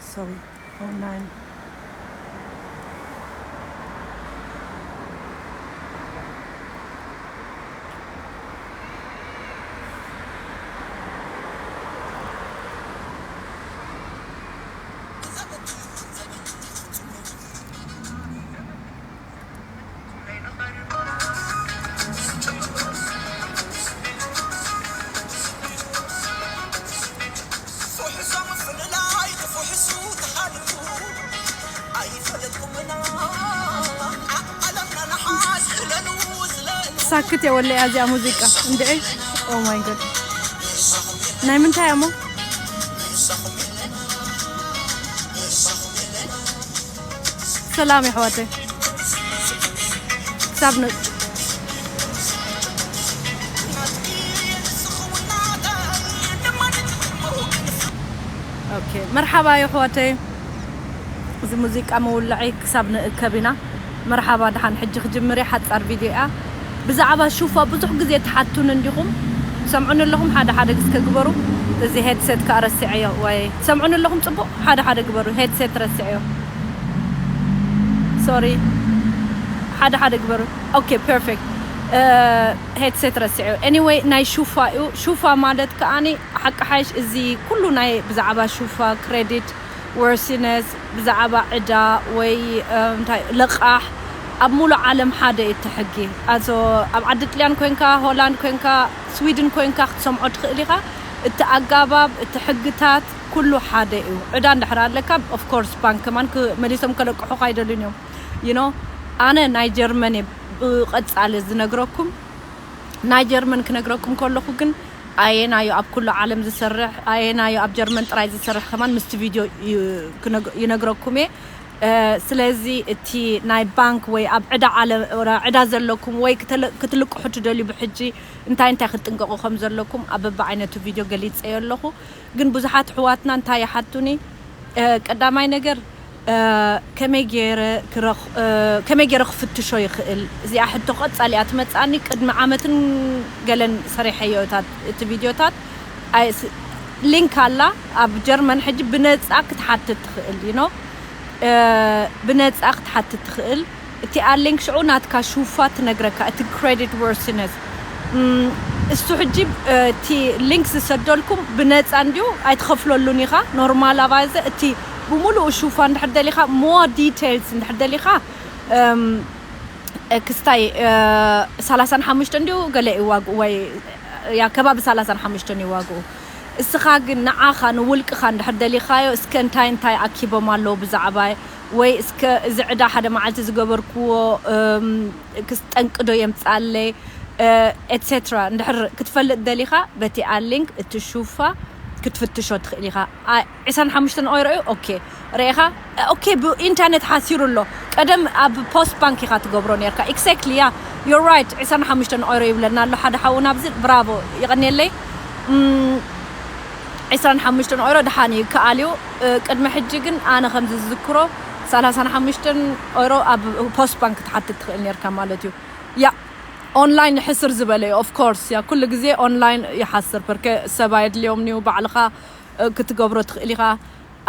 Sorry. Oh nine. ሳክት የወለያ እዚኣ ሙዚቃ እንዴ? Oh my god። ናይ ምንታይ እሞ? ሰላም የሕዋተይ። ክሳብ ን- ኦኬ፣ መርሓባ የሕዋተይ። እዚ ሙዚቃ መውልዒ ክሳብ ንእከብ ኢና። መርሓባ፣ ደሓን። ሕጂ ክጅምር እየ፣ ሓጻር ቪድዮ እያ። ብዛዕባ ሹፋ ብዙሕ ግዜ ትሓቱን እንዲኹም። ትሰምዑን ኣለኹም? ሓደ ሓደ እስከ ግበሩ። እዚ ሄድሴት ከኣ ረሲዐዮ። ወይ ትሰምዑን ኣለኹም ጽቡቕ? ሓደ ሓደ ግበሩ። ሄድሴት ረሲዐዮ። ሶሪ። ሓደ ሓደ ግበሩ። ኦኬ፣ ፐርፌክት። ሄድሴት ረሲዐዮ። ኤኒወይ፣ ናይ ሹፋ እዩ። ሹፋ ማለት ከኣኒ ሓቂ ሓይሽ እዚ ኩሉ ናይ ብዛዕባ ሹፋ፣ ክሬዲት፣ ወርሲነስ፣ ብዛዕባ ዕዳ ወይ፣ እ፣ እንታይ፣ ልቓሕ ኣብ ሙሉእ ዓለም ሓደ እዩ እቲ ሕጊ። ኣዞ ኣብ ዓዲ ጥልያን ኮንካ፣ ሆላንድ ኮንካ፣ ስዊድን ኮንካ ክትሰምዖ ትኽእል ኢኻ። እቲ ኣጋባብ፣ እቲ ሕግታት ኩሉ ሓደ እዩ። ዕዳ እንድሕር ኣለካ፣ ኦፍ ኮርስ ባንክ ከማን ክ-፣ መሊሶም ከለቅሑኻ ኣይደልዩን እዮም። You know፣ ኣነ ናይ ጀርመን እየ ብቐጻሊ ዝነግረኩም። ናይ ጀርመን ክነግረኩም ከለኹ ግን ኣየናዩ ኣብ ኩሉ ዓለም ዝሰርሕ፣ ኣየናዩ ኣብ ጀርመን ጥራይ ዝሰርሕ ከማን ምስቲ ቪድዮ ዩ-፣ ክነግ-፣ ይነግረኩም እየ። እ፣ ስለዚ እቲ ናይ ባንክ ወይ ኣብ ዕዳ ዓለ-፣ ዕዳ ዘለኩም ወይ ክትል-፣ ክትልቅሑ ትደልዩ ብሕጂ እንታይ እንታይ ክትጥንቀቑ ከም ዘለኩም ኣብ በብዓይነቱ ቪድዮ ገሊጸዮ ኣለኹ። ግን ብዙሓት ኣሕዋትና እንታይ ይሓቱኒ፣ እ፣ ቀዳማይ ነገር፣ እ፣ ከመይ ገይረ ክረኽ-፣ እ፣ ከመይ ገይረ ክፍትሾ ይኽእል? እዚኣ ሕቶ ቀጻሊ እያ ትመጽኣኒ። ቅድሚ ዓመትን ገለን ሰሪሐዮ እታ፣ እቲ ቪድዮታት። ኣይ፣ ስ-፣ ሊንክ ኣላ፣ ኣብ ጀርመን ሕጂ ብነጻ ክትሓትት ትኽእል፣ you know? እ፣ ብነጻ ክትሓትት ትኽእል። እቲኣ ሊንክ ሽዑ ናትካ ሹፋ ትነግረካ፣ እቲ ክሬዲት ወርሲነስ። እም፣ እሱ ሕጂ፣ እ፣ እቲ ሊንክ ዝሰደልኩም ብነጻ እንድዩ፣ ኣይትኸፍለሉን ኢኻ። ኖርማላይዘ እቲ ብምሉኡ ሹፋ እንድሕር ደሊኻ፣ ሞር ዲቴይልስ እንድሕር ደሊኻ፣ እም፣ እ፣ ክስታይ፣ እ፣ ሰላሳን ሓሙሽተን እንድዩ ገለ እዩ ዋግኡ፣ ወይ፣ ያ፣ ከባቢ ሰላሳን ሓሙሽተን እዩ ዋግኡ። እስኻ ግን ንዓኻ ንውልቅኻ እንድሕር ደሊኻዮ፣ እስከ እንታይ እንታይ ኣኪቦም ኣለዉ ብዛዕባይ፣ ወይ እስከ እዚ ዕዳ ሓደ መዓልቲ ዝገበርክዎ፣ እም፣ ክስ-፣ ጠንቂ ዶ የምጽኣለይ፣ እ፣ ኤትሴትራ እንድሕር ክትፈልጥ ደሊኻ፣ በቲ ኣሊንክ እቲ ሹፋ ክትፍትሾ ትኽእል ኢኻ። ዓ-፣ ዕስራን ሓሙሽተን ኦይሮ እዩ። ኦኬ፣ ርኢኻ? ኦኬ፣ ብኢንተርኔት ሓሲሩ ኣሎ። ቀደም ኣብ ፖስት ባንክ ኢኻ ትገብሮ ኔርካ። ኤግዛክትሊ፣ ያ፣ you're right። ዕስራን ሓሙሽተን ኦይሮ ይብለና ኣሎ ሓደ ሓውና ኣብዚ። ብራቮ፣ የቐንየለይ። እም፣ ዕስራን ሓሙሽተን ኦይሮ ደሓን እዩ፣ ይከኣል እዩ። እ፣ ቅድሚ ሕጂ ግን ኣነ ከም ዝዝክሮ ሰላሳን ሓሙሽተን ኦይሮ ኣብ ፖስት ባንክ ክትሓትት ትኽእል ኔርካ ማለት እዩ። ያ፣ ኦንላይን ሕስር ዝበለ እዩ። ኦፍ ኮርስ፣ ያ፣ ኩሉ ግዜ ኦንላይን ይሓስር። ፐርከ ሰብ ኣየድልዮም እዩ፣ ባዕልኻ፣ እ፣ ክትገብሮ ትኽእል ኢኻ።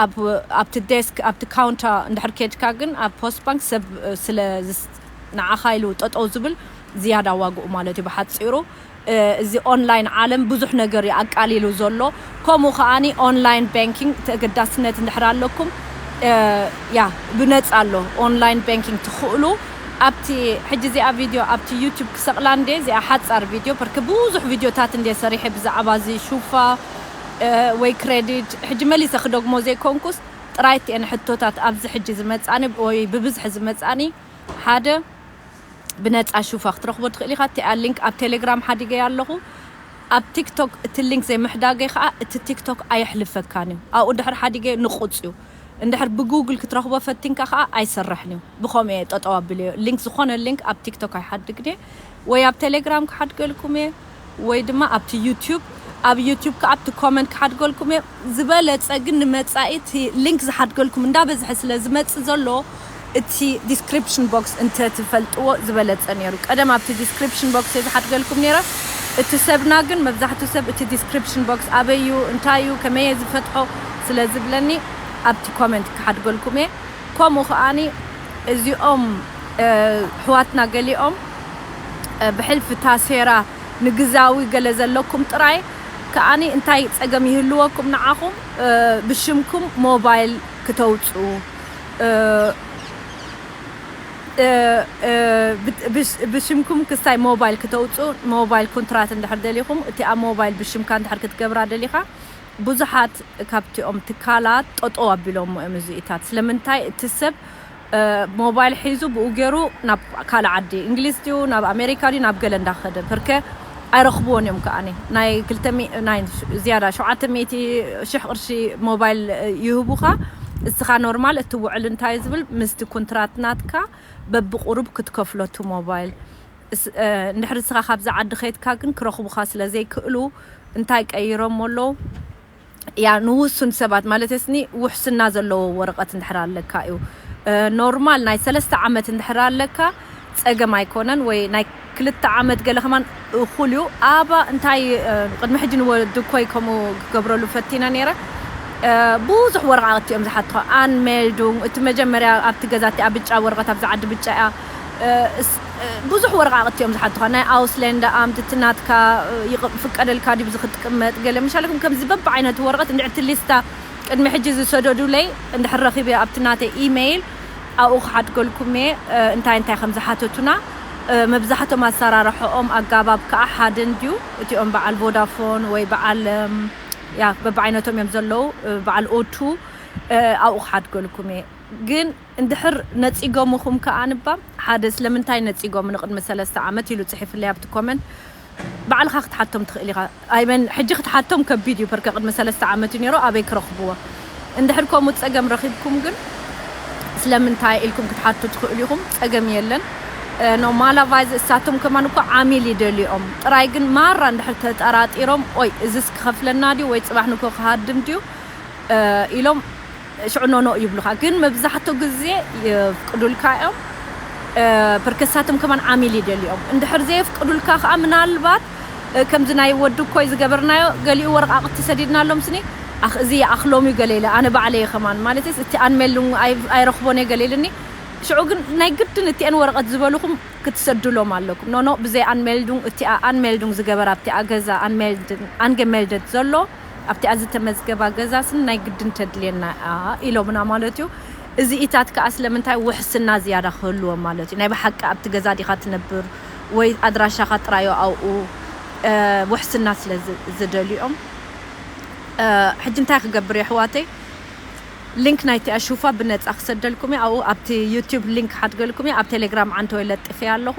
ኣብ፣ ኣብቲ ዴስክ፣ ኣብቲ ካውንታ እንድሕር ኬድካ ግን ኣብ ፖስት ባንክ ሰብ፣ እ፣ ስለ ዝስ-፣ ንዓኻ ኢሉ ጠጠው ዝብል ዝያዳ ዋግኡ ማለት እዩ ብሓጺሩ። እ፣ እዚ ኦንላይን ዓለም ብዙሕ ነገር እዩ ኣቃሊሉ ዘሎ። ከምኡ ከኣኒ ኦንላይን ባንኪንግ ተገዳስነት እንድሕር ኣለኩም፣ እ፣ ያ፣ ብነጻ ኣሎ ኦንላይን ባንኪንግ ትኽእሉ። ኣብቲ ሕጂ እዚኣ ቪድዮ ኣብቲ ዩቱብ ክሰቕላ እንዴ፣ እዚኣ ሓጻር ቪድዮ፣ ፐርክ ብዙሕ ቪድዮታት እንዴ ሰሪሐ ብዛዕባ እዚ ሹፋ፣ እ፣ ወይ ክሬዲት። ሕጂ መሊሰ ክደግሞ ዘይኮንኩስ፣ ጥራይ እቲኤን ሕቶታት ኣብዚ ሕጂ ዝመጻኒ ወይ ብብዝሒ ዝመጻኒ፣ ሓደ፣ ብነጻ ሹፋ ክትረኽቦ ትኽእል ኢኻ። እቲኣ ሊንክ ኣብ ቴሌግራም ሓዲገያ ኣለኹ። ኣብ ቲክቶክ እቲ ሊንክ ዘይምሕዳገይ ከኣ እቲ ቲክቶክ ኣየሕልፈካን እዩ። ኣብኡ እንድሕር ሓዲገ ንቑጽ እዩ። እንድሕር ብጉግል ክትረኽቦ ፈቲንካ ከኣ ኣይሰርሕን እዩ። ብኸምኡ እየ ጠጠው ኣቢለዮ። ሊንክ፣ ዝኾነ ሊንክ ኣብ ቲክቶክ ኣይሓድግን እየ። ወይ ኣብ ቴሌግራም ክሓድገልኩም እየ፣ ወይ ድማ ኣብቲ ዩቱብ። ኣብ ዩቱብ ከኣ ኣብቲ ኮመንት ክሓድገልኩም እየ። ዝበለጸ ግን ንመጻኢ እቲ ሊንክ ዝሓድገልኩም እንዳበዝሐ ስለ ዝመጽእ ዘሎ፣ እቲ ዲስክሪፕሽን ቦክስ እንተ ትፈልጥዎ ዝበለጸ ነይሩ። ቀደም ኣብቲ ዲስክሪፕሽን ቦክስ እየ ዝሓድገልኩም ነይረ። እቲ ሰብና ግን፣ መብዛሕትኡ ሰብ እቲ ዲስክሪፕሽን ቦክስ ኣበይ እዩ፣ እንታይ እዩ፣ ከመይ እየ ዝፈትሖ፣ ስለ ዝብለኒ ኣብቲ ኮመንት ክሓድገልኩም እየ። ከምኡ ከኣኒ እዚኦም፣ እ፣ ኣሕዋትና ገሊኦም፣ እ፣ ብሕልፊ ታሴራ ንግዛዊ ገለ ዘለኩም ጥራይ ከኣኒ እንታይ ጸገም ይህልወኩም ንዓኹም፣ እ፣ ብሽምኩም ሞባይል ክተውጽኡ፣ እ፣ እ፣ እ፣ ብ-፣ ብሽ-፣ ብሽምኩም ክሳይ ሞባይል ክተውጽኡ፣ ሞባይል ኮንትራት እንድሕር ደሊኹም፣ እቲ ኣብ ሞባይል ብሽምካ እንድሕር ክትገብራ ደሊኻ፣ ብዙሓት ካብቲኦም ትካላት ጠጠው ኣቢሎሞ እዮም እዚኢታት። ስለምንታይ? እቲ ሰብ፣ እ፣ ሞባይል ሒዙ ብኡ ገይሩ ናብ ካልእ ዓዲ፣ እንግሊዝ ድዩ፣ ናብ ኣሜሪካ ድዩ፣ ናብ ገለ እንዳኸደ፣ ፐርከ ኣይረኽብዎን እዮም። ከኣኒ ናይ ክልተ ሚእቲ፣ ናይ ዝያዳ ሸውዓተ ሚእቲ ሽሕ ቅርሺ ሞባይል፣ እ፣ ይህቡኻ። እስኻ ኖርማል እቲ ውዕል እንታይ ዝብል ምስቲ ኮንትራት ናትካ በብቁሩብ ክትከፍሎ እቲ ሞባይል። እስ-፣ እ፣ እንድሕር እስኻ ካብዛ ዓዲ ኸይድካ ግን ክረኽቡኻ ስለ ዘይክእሉ እንታይ ቀይሮሞ ኣለዉ? ያ ንውሱን ሰባት ማለት ስኒ ውሕስና ዘለዎ ወረቐት እንድሕር ኣለካ እዩ። እ፣ ኖርማል ናይ ሰለስተ ዓመት እንድሕር ኣለካ ጸገም ኣይኮነን፣ ወይ ናይ ክልተ ዓመት ገለ ከማን እኹል እዩ። ኣባ እንታይ፣ እ፣ ቅድሚ ሕጂ ንወዲ ኮይ ከምኡ ክገብረሉ ፈቲነ ነይረ። እ፣ ብዙሕ ወረቓቕቲ እዮም ዝሓትኻ። ኣንሜልዱንግ፣ እቲ መጀመርያ ኣብቲ ገዛ እቲ ኣብ ብጫ ወረቐት ኣብዚ ዓዲ ብጫ እያ። እ፣ እስ-፣ እ፣ ብዙሕ ወረቓቕቲ እዮም ዝሓትኻ። ናይ ኣውስሌንዳ ኣምት፣ እቲ ናትካ፣ እ፣ ይቕ-፣ ፍቀደልካ ድዩ፣ ብዚ ክትቅመጥ ገለ። ምሻለኩም ከምዚ በብዓይነቱ ወረቐት እንድሕር እቲ ሊስታ ቅድሚ ሕጂ ዝሰደዱለይ እንድሕር ረኺበ ኣብቲ ናተይ ኢሜይል ኣብኡ ክሓድገልኩም እየ፣ እ፣ እንታይ እንታይ ከም ዝሓተቱና። እ፣ መብዛሕቶም ኣሰራርሖኦም ኣጋባብ ከኣ ሓደ እንድዩ። እቲኦም በዓል ቮዳፎን ወይ በዓል፣ እም፣ ያ፣ በብዓይነቶም እዮም ዘለዉ። እ፣ በዓል ኦቱ፣ እ፣ ኣብኡ ክሓድገልኩም እየ። ግን እንድሕር ነጺጎምኹም ከኣ ንባ ሓደ ስለምንታይ ነጺጎም ንቅድሚ ሰለስተ ዓመት ኢሉ ጽሒፍለይ ኣብቲ ኮመንት። ባዕልኻ ክትሓቶም ትኽእል ኢኻ። ኣይመን ሕጂ ክትሓቶም ከቢድ እዩ፣ ፐርከ ቅድሚ ሰለስተ ዓመት እዩ ነይሩ፣ ኣበይ ክረኽብዎ? እንድሕር ከምኡ ጸገም ረኺብኩም ግን ስለምንታይ ኢልኩም ክትሓቱ ትኽእሉ ኢኹም። ጸገም የለን። እ፣ ኖ ማላቫይዝ እሳቶም ከማን እኮ ዓሚል ይደልዮም ጥራይ። ግን ማራ እንድሕር ተጠራጢሮም፣ ኦይ፣ እዝስ ክኸፍለና ድዩ ወይ ጽባሕ ንግሆ ክሃድም ድዩ፣ እ፣ ኢሎም ሽዑ ኖኖ ይብሉኻ። ግን መብዛሕትኡ ግዜ የፍቅዱልካ እዮም። እ፣ ፐርከሳቶም ከማን ዓሚል ይደልዮም። እንድሕር ዘየፍቅዱልካ ከኣ ምናልባት፣ እ፣ ከምዚ ናይ ወዲ ኮይ ዝገበርናዮ ገሊኡ ወረቓቕቲ ሰዲድናሎም ስኒ፣ ኣኽ-፣ እዚ ይኣኽሎም እዩ ገለ ኢለ፣ ኣነ ባዕለየ ከማን። ማለትስ እቲ ኣንሜልዱንግ ኣይ-፣ ኣይረኽቦን እየ ገለ ኢልኒ። ሽዑ ግን ናይ ግድን እቲአን ወረቐት ዝበልኹም ክትሰድሎም ኣለኩም። ኖኖ፣ ብዘይ ኣንሜልዱንግ፣ እቲኣ ኣንሜልዱንግ ዝገበራ ኣብቲኣ ገዛ ኣንሜልድ-፣ ኣንገሜልደት ዘሎ ኣብቲኣ ዝተመዝገባ ገዛ ስኒ ናይ ግድን ተድልየና እያ ኢሎምና ማለት እዩ። እዚ ኢታት ከኣ ስለምንታይ ውሕስና ዝያዳ ክህልዎም ማለት እዩ። ናይ ብሓቂ ኣብቲ ገዛ ዲኻ ትነብር ወይ ኣድራሻኻ ጥራዮ ኣብኡ፣ እ፣ ውሕስና ስለ ዝ-፣ ዝደልዮም። እ፣ ሕጂ እንታይ ክገብር እየ ኣሕዋተይ? ሊንክ ናይቲኣ ሹፋ ብነጻ ክሰደልኩም እየ። ኣብኡ ኣብቲ ዩቲዩብ ሊንክ ሓድገልኩም እየ። ኣብ ቴሌግራም ዓንተወይ ለጥፈ ኣለኹ።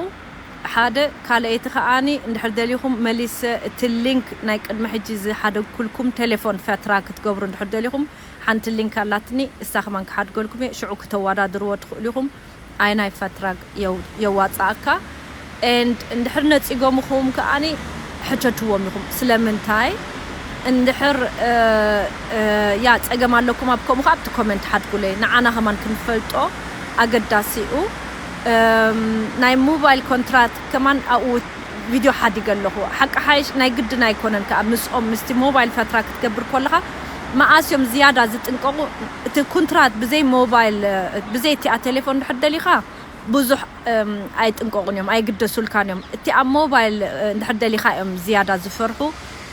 ሓደ ካልኣይቲ ከኣኒ እንድሕር ደሊኹም መሊሰ እቲ ሊንክ ናይ ቅድሚ ሕጂ ዝሓደግኩልኩም ቴሌፎን ፈትራ ክትገብሩ እንድሕር ደሊኹም ሓንቲ ሊንክ ኣላትኒ፣ እሳ ከማን ክሓድገልኩም እየ። ሽዑ ክተወዳድርዎ ትኽእሉ ኢኹም። ኣይ ናይ ፈትራግ የው-፣ የዋጽኣካ። And እንድሕር ነጺጎምኹም ከኣኒ ሕተትዎም ኢኹም። ስለምንታይ እንድሕር፣ እ፣ እ፣ ያ ጸገም ኣለኩም ኣብ ከምኡ ከኣ ኣብቲ ኮመንት ሓድጉለይ። ንዓና ከማን ክንፈልጦ ኣገዳሲ እዩ። እም፣ ናይ ሞባይል ኮንትራት ከማን ኣብኡ ቪድዮ ሓዲገ ኣለኹ። ሓቂ ሓይሽ ናይ ግድን ኣይኮነን ከኣ ምስኦም ምስቲ ሞባይል ፈትራ ክትገብር ከለኻ መኣስ እዮም ዝያዳ ዝጥንቀቑ። እቲ ኩንትራት ብዘይ ሞባይል፣ ብዘይ እቲኣ ቴሌፎን እንድሕር ደሊኻ ብዙሕ፣ እም፣ ኣይጥንቀቑን እዮም፣ ኣይግደሱልካን እዮም። እቲ ኣብ ሞባይል፣ እ፣ እንድሕር ደሊኻ እዮም ዝያዳ ዝፈርሑ።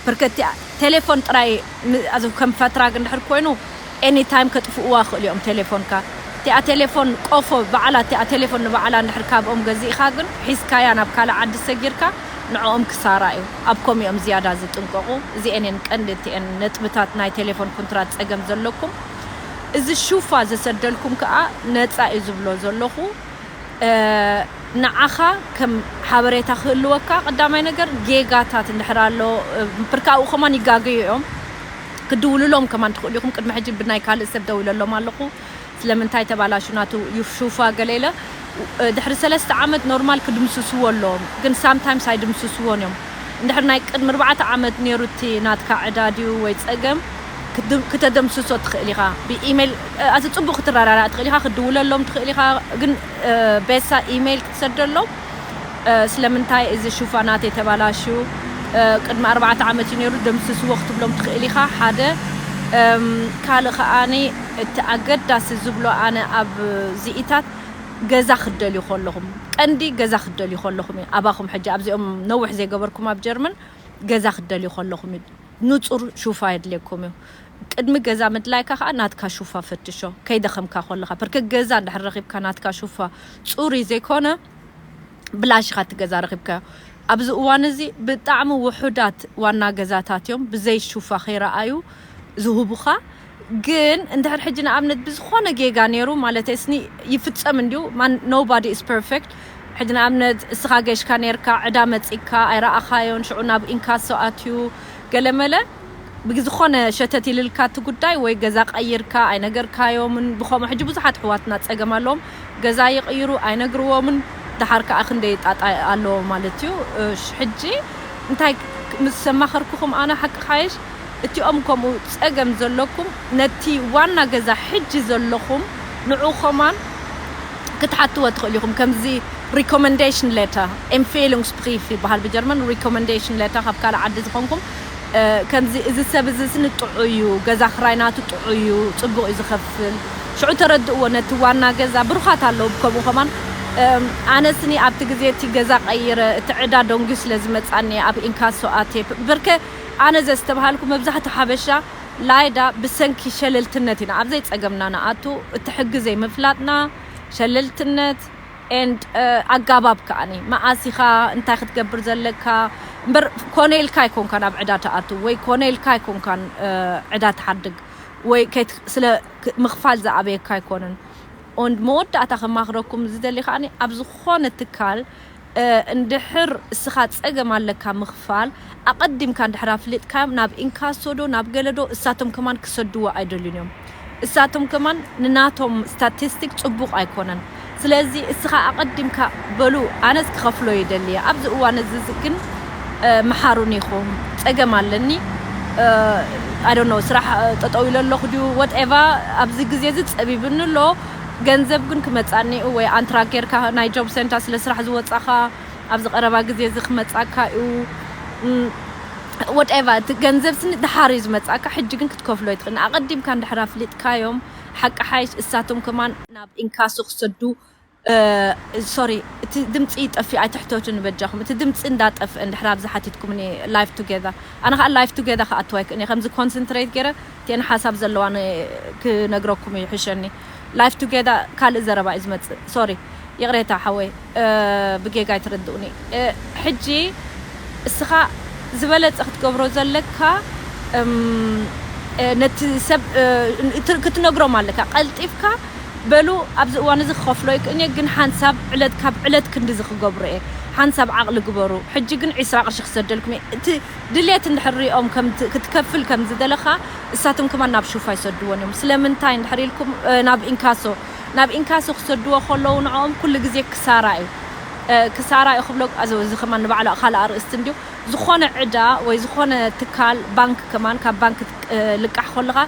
ብርከቲ ቴሌፎን ጥራይ ም-፣ ኣዚ ከም ፈትራግ እንድሕር ኮይኑ ኤኒ ታይም ከጥፍእዋ ይኽእሉ እዮም ቴሌፎንካ። እቲኣ ቴሌፎን ቆፎ ባዕላ፣ እቲኣ ቴሌፎን ንባዕላ እንድሕር ካብኦም ገዚእኻ ግን ሒዝካያ ናብ ካልእ ዓዲ ሰጊርካ ንዕኦም ክሳራ እዩ። ኣብ ከምኡ እዮም ዝያዳ ዝጥንቀቑ። እዚኤን እየን ቀንዲ እቲኤን ነጥብታት ናይ ቴሌፎን ኩንትራት ጸገም ዘለኩም። እዚ ሹፋ ዘሰደልኩም ከኣ ነጻ እዩ ዝብሎ ዘለኹ። እ፣ ንዓኻ ከም ሓበሬታ ክህልወካ፣ ቀዳማይ ነገር ጌጋታት እንድሕር ኣሎ፣ እ፣ ብርካኡ ከማን ይጋገዩ እዮም። ክድውሉሎም ከማን ትኽእሉ ኢኹም። ቅድሚ ሕጂ ብናይ ካልእ ሰብ ደዊለሎም ኣለኹ። ስለምንታይ ተባላሹ ናቱ ዩሹፋ ገለ ኢለ፣ እ፣ ድሕሪ ሰለስተ ዓመት ኖርማል ክድምስስዎ ኣለዎም፣ ግን ሳምታይምስ ኣይድምስስዎን እዮም። እንድሕር ናይ ቅድሚ ኣርባዕተ ዓመት ነይሩ እቲ ናትካ ዕዳ ድዩ ወይ ጸገም፣ ክድ-፣ ክተደምስሶ ትኽእል ኢኻ። ብኢሜል፣ እ፣ ኣቲ ጽቡቕ ክትረዳዳእ ትኽእል ኢኻ፣ ክድውለሎም ትኽእል ኢኻ። ግን፣ እ፣ ቤሳ ኢሜል ክትሰደሎም፣ እ፣ ስለምንታይ እዚ ሹፋ ናተይ ተባላሹ፣ እ፣ ቅድሚ ኣርባዕተ ዓመት እዩ ነይሩ፣ ደምስስዎ ክትብሎም ትኽእል ኢኻ። ሓደ፣ ካልእ ከዓኒ እቲ ኣገዳሲ ዝብሎ ኣነ ኣብ ዚኢታት ገዛ ክትደልዩ ከለኹም፣ ቀንዲ ገዛ ክትደልዩ ከለኹም እዩ። ኣባኹም ሕጂ ኣብዚኦም ነዊሕ ዘይገበርኩም ኣብ ጀርመን ገዛ ክትደልዩ ከለኹም እዩ። ንጹር ሹፋ የድልየኩም እዩ። ቅድሚ ገዛ ምድላይካ ከዓ ናትካ ሹፋ ፈትሾ፣ ከይደኸምካ ከለኻ። ብርክ ገዛ እንድሕር ረኺብካ ናትካ ሹፋ ጽሩይ ዘይኮነ፣ ብላሽ ኢኻ እቲ ገዛ ረኺብካዮ። ኣብዚ እዋን እዚ ብጣዕሚ ውሑዳት ዋና ገዛታት እዮም ብዘይ ሹፋ ከይረኣዩ ዝህቡኻ። ግን እንድሕር ሕጂ ንኣብነት ብዝኾነ ጌጋ ነይሩ፣ ማለት ስኒ ይፍጸም እንዲዩ፣ ማን- nobody is perfect። ሕጂ ንኣብነት እስኻ ገሽካ ነይርካ፣ ዕዳ መጺካ ኣይረኣኻዮን፣ ሽዑ ናብ ኢንካሶ ኣትዩ ገለመለ ብዝኾነ ሸተት ኢልልካ እቲ ጉዳይ፣ ወይ ገዛ ቀይርካ ኣይነገርካዮምን። ብኸምኡ ሕጂ ብዙሓት ኣሕዋትና ጸገም ኣለዎም፣ ገዛ ይቕይሩ ኣይነግርዎምን፣ ደሓር ከኣ ክንደይ ጣጣ ኣለዎ ማለት እዩ። እሽ፣ ሕጂ እንታይ ምስ ዘማኸርኩኹም ኣነ ሓቂ ሓይሽ እቲኦም ከምኡ ጸገም ዘለኩም ነቲ ዋና ገዛ ሕጂ ዘለኹም ንዑ ከማን ክትሓትዎ ትኽእሉ ኢኹም። ከምዚ recommendation letter፣ Empfehlungsbrief ይበሃል ብጀርመን፣ recommendation letter ካብ ካልእ ዓዲ ዝኾንኩም እ፣ ከምዚ እዚ ሰብ እዚ ስኒ ጥዑይ እዩ፣ ገዛ ክራይ ናቱ ጥዑይ እዩ፣ ጽቡቕ እዩ ዝኸፍል። ሽዑ ተረድእዎ ነቲ ዋና ገዛ። ብሩኻት ኣለዉ ከምኡ ከማን። እም፣ ኣነ ስኒ ኣብቲ ግዜ እቲ ገዛ ቀይረ፣ እቲ ዕዳ ደንጉዩ ስለ ዝመጻኒ ኣብ ኢንካሶ ኣትየ። ብርከ ኣነ ዘስተብሃልኩ መብዛሕትኡ ሓበሻ ላይዳ ብሰንኪ ሸለልትነት ኢና ኣብ ዘይጸገምና ንኣቱ፣ እቲ ሕጊ ዘይምፍላጥና፣ ሸለልትነት፣ and ኣጋባብ ከዓኒ መዓስ ኢኻ እንታይ ክትገብር ዘለካ እምበር፣ ኮነ ኢልካ ኣይኮንካን ኣብ ዕዳ ትኣቱ ወይ ኮነ ኢልካ ኣይኮንካን እ፣ ዕዳ ትሓድግ ወይ ከይት- ስለ ክ- ምኽፋል ዝኣበየካ ኣይኮነን። ኦንድ መወዳእታ ከማኽረኩም ዝደሊ ከዓኒ ኣብ ዝኾነ ትካል እ፣ እንድሕር እስኻ ጸገም ኣለካ ምኽፋል ኣቐዲምካ እንድሕር ኣፍሊጥካዮም ናብ ኢንካሶ ዶ ናብ ገለ ዶ እሳቶም ከማን ክሰድዎ ኣይደልዩን እዮም። እሳቶም ከማን ንናቶም ስታቲስቲክ ጽቡቕ ኣይኮነን። ስለዚ እስኻ ኣቐዲምካ በሉ ኣነስ ክኸፍሎ ይደሊ እየ። ኣብዚ እዋን እዚ ግን እ፣ መሓሩኒ ኢኹም ጸገም ኣለኒ። I don't know ስራሕ እ፣ ጠጠው ኢለ ኣለኹ ድዩ whatever ኣብዚ ግዜ እዚ ጸቢብኒ ኣሎ። ገንዘብ ግን ክመጻኒ እዩ ወይ ኣንትራ ጌርካ ናይ ጆብ ሴንተር ስለ ስራሕ ዝወጻኻ ኣብዚ ቀረባ ግዜ እዚ ክመጻካ እዩ። ም፣ whatever እቲ ገንዘብ ስኒ ድሓር እዩ ዝመጻካ፣ ሕጂ ግን ክትከፍሎ ይትኽእል። ኣቐዲምካ እንድሕር ኣፍሊጥካዮም ሓቂ ሓይሽ እሳቶም ከማን ናብ ኢንካሶ ክሰዱ። ሶሪ፣ እቲ ድምፂ ይጠፊ ኣይትሕተቱኒ በጃኹም። እቲ ድምፂ እንዳጠፍአ እንድሕር ኣብዚ ሓቲትኩምኒ ላይፍ ቱጌዘር፣ ኣነ ከዓ ላይፍ ቱጌዘር ክኣትዋ ይክእኒ ከምዚ ኮንሰንትሬት ገይረ እቲአን ሓሳብ ዘለዋን ክነግረኩም ይሕሸኒ። ላይፍ ቱጌዘር ካልእ ዘረባ እዩ ዝመፅእ። ሶሪ፣ ይቕሬታ ሓወይ፣ እ፣ ብጌጋ ኣይትረድኡኒ። እ፣ ሕጂ እስኻ ዝበለፀ ክትገብሮ ዘለካ፣ እም፣ እ፣ ነቲ ሰብ እ፣ እት- ክትነግሮም ኣለካ። ቀልጢፍካ በሉ ኣብዚ እዋን እዚ ክኸፍሎ ይክእን እየ፣ ግን ሓንሳብ ዕለት ካብ ዕለት ክንዲ እዚ ክገብሮ እየ። ሓንሳብ ዓቕሊ ግበሩ። ሕጂ ግን ዒስራ ቅርሺ ክሰደልኩም እየ። እቲ ድሌት እንድሕር ሪኦም ከም ት- ክትከፍል ከም ዝደለኻ እሳቶም ከማን ናብ ሹፋ ይሰድዎን እዮም። ስለምንታይ እንድሕር ኢልኩም እ፣ ናብ ኢንካሶ ናብ ኢንካሶ ክሰድዎ ከለዉ ንዕኦም ኩሉ ግዜ ክሳራ እዩ። እ፣ ክሳራ እዩ ክብሎ ኣዞ እዚ ከማን ንባዕሉ ካልእ ኣርእስቲ እንድዩ። ዝኾነ ዕዳ ወይ ዝኾነ ትካል ባንክ ከማን ካብ ባንክ እ፣ ልቃሕ ከለኻ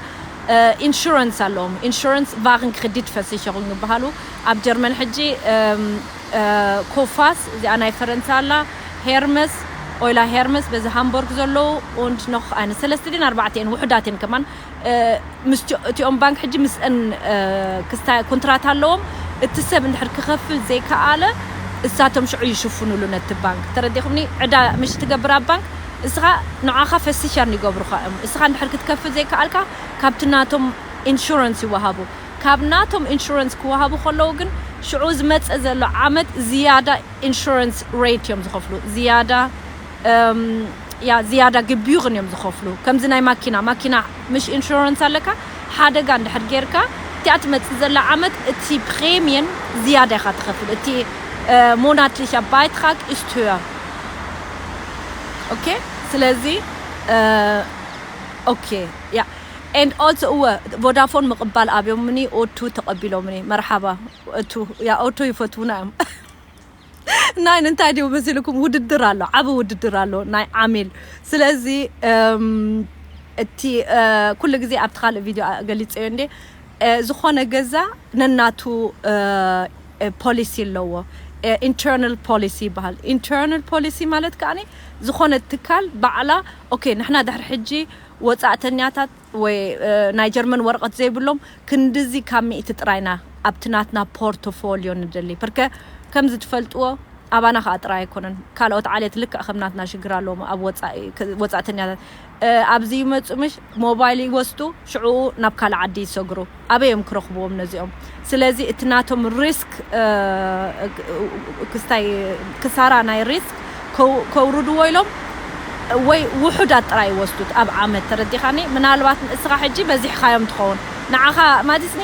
ኢንሹረንስ ኣለዎም። ኢንሹረንስ ቫግን ክሬዲት ቨርሲቸሩንግ ይበሃሉ ኣብ ጀርመን። ሕጂ እም፣ እ፣ ኮፋስ እዚኣ ናይ ፈረንሳ ኣላ፣ ሄርመስ ኦይላ ሄርመስ በዚ ሃምቦርግ ዘለዉ und noch eine ሰለስተ ድን ኣርባዕተ እየን ውሑዳት እየን ከማን እ፣ ምስ እቲኦም ባንክ ሕጂ ምስአን እ፣ ክስታ ኮንትራት ኣለዎም። እቲ ሰብ እንድሕር ክኸፍል ዘይከኣለ እሳቶም ሽዑ ይሽፍኑሉ ነቲ ባንክ። ተረዲኹምኒ? ዕዳ ምሽ ትገብር ኣብ ባንክ እስኻ ንዓኻ ፈሲሻን ይገብሩኻ እዮም። እስኻ እንድሕር ክትከፍል ዘይከኣልካ ካብቲ ናቶም ኢንሹረንስ ይወሃቡ። ካብ ናቶም ኢንሹረንስ ክወሃቡ ከለዉ ግን ሽዑ ዝመፀ ዘሎ ዓመት ዝያዳ ኢንሹረንስ ሬት እዮም ዝኸፍሉ። ዝያዳ እም፣ ያ ዝያዳ ግቢዩርን እዮም ዝኸፍሉ። ከምዚ ናይ ማኪና ማኪና ምሽ ኢንሹረንስ ኣለካ፣ ሓደጋ እንድሕር ጌርካ እቲኣ ትመፅእ ዘላ ዓመት እቲ ፕሬምየን ዝያዳ ኢኻ ትኸፍል። እቲ እ፣ ሞናትሊሻ ባይትራግ ኢስት ሆየር። ኦኬ፣ ስለዚ እ፣ ኦኬ፣ ያ and also እወ ቮዳፎን ምቕባል ኣብዮምኒ ኦቱ ተቐቢሎምኒ። መርሓባ ኦቱ፣ ያ ኦቱ ይፈትዉና እዮም። ናይ እንታይ ድዩ መሲልኩም ውድድር ኣሎ፣ ዓቢ ውድድር ኣሎ ናይ ዓሚል። ስለዚ እም፣ እቲ እ፣ ኩሉ ግዜ ኣብቲ ካልእ ቪድዮ ገሊጸዮ እንዴ እ፣ ዝኾነ ገዛ ነናቱ እ፣ እ፣ ፖሊሲ ኣለዎ። እ፣ ኢንተርናል ፖሊሲ ይበሃል። ኢንተርናል ፖሊሲ ማለት ከኣ ዝኾነ ትካል ባዕላ ኦኬ ንሕና ድሕሪ ሕጂ ወጻእተኛታት ወይ ናይ ጀርመን ወረቐት ዘይብሎም ክንድዚ ካብ ሚእቲ ጥራይና ኣብቲ ናትና ፖርቶፎሊዮ ንደሊ። ፐርከ ከምዚ ትፈልጥዎ ኣባና ከዓ ጥራይ ኣይኮነን፣ ካልኦት ዓሌት ልክዕ ከም ናትና ሽግር ኣለዎም። ኣብ ወጻኢ ወጻእተኛታት ኣብዚ ይመፁ ምሽ ሞባይል ይወስዱ፣ ሽዑ ናብ ካልእ ዓዲ ይሰግሩ። ኣበይ እዮም ክረኽብዎም ነዚኦም? ስለዚ እቲ ናቶም ሪስክ ክስታይ ክሳራ ናይ ሪስክ ከውርድዎ ኢሎም ወይ ውሑዳት ጥራይ ይወስዱት ኣብ ዓመት። ተረዲኻኒ? ምናልባት እስኻ ሕጂ በዚሕካዮም ትኸውን። ንዓኻ ማለትኒ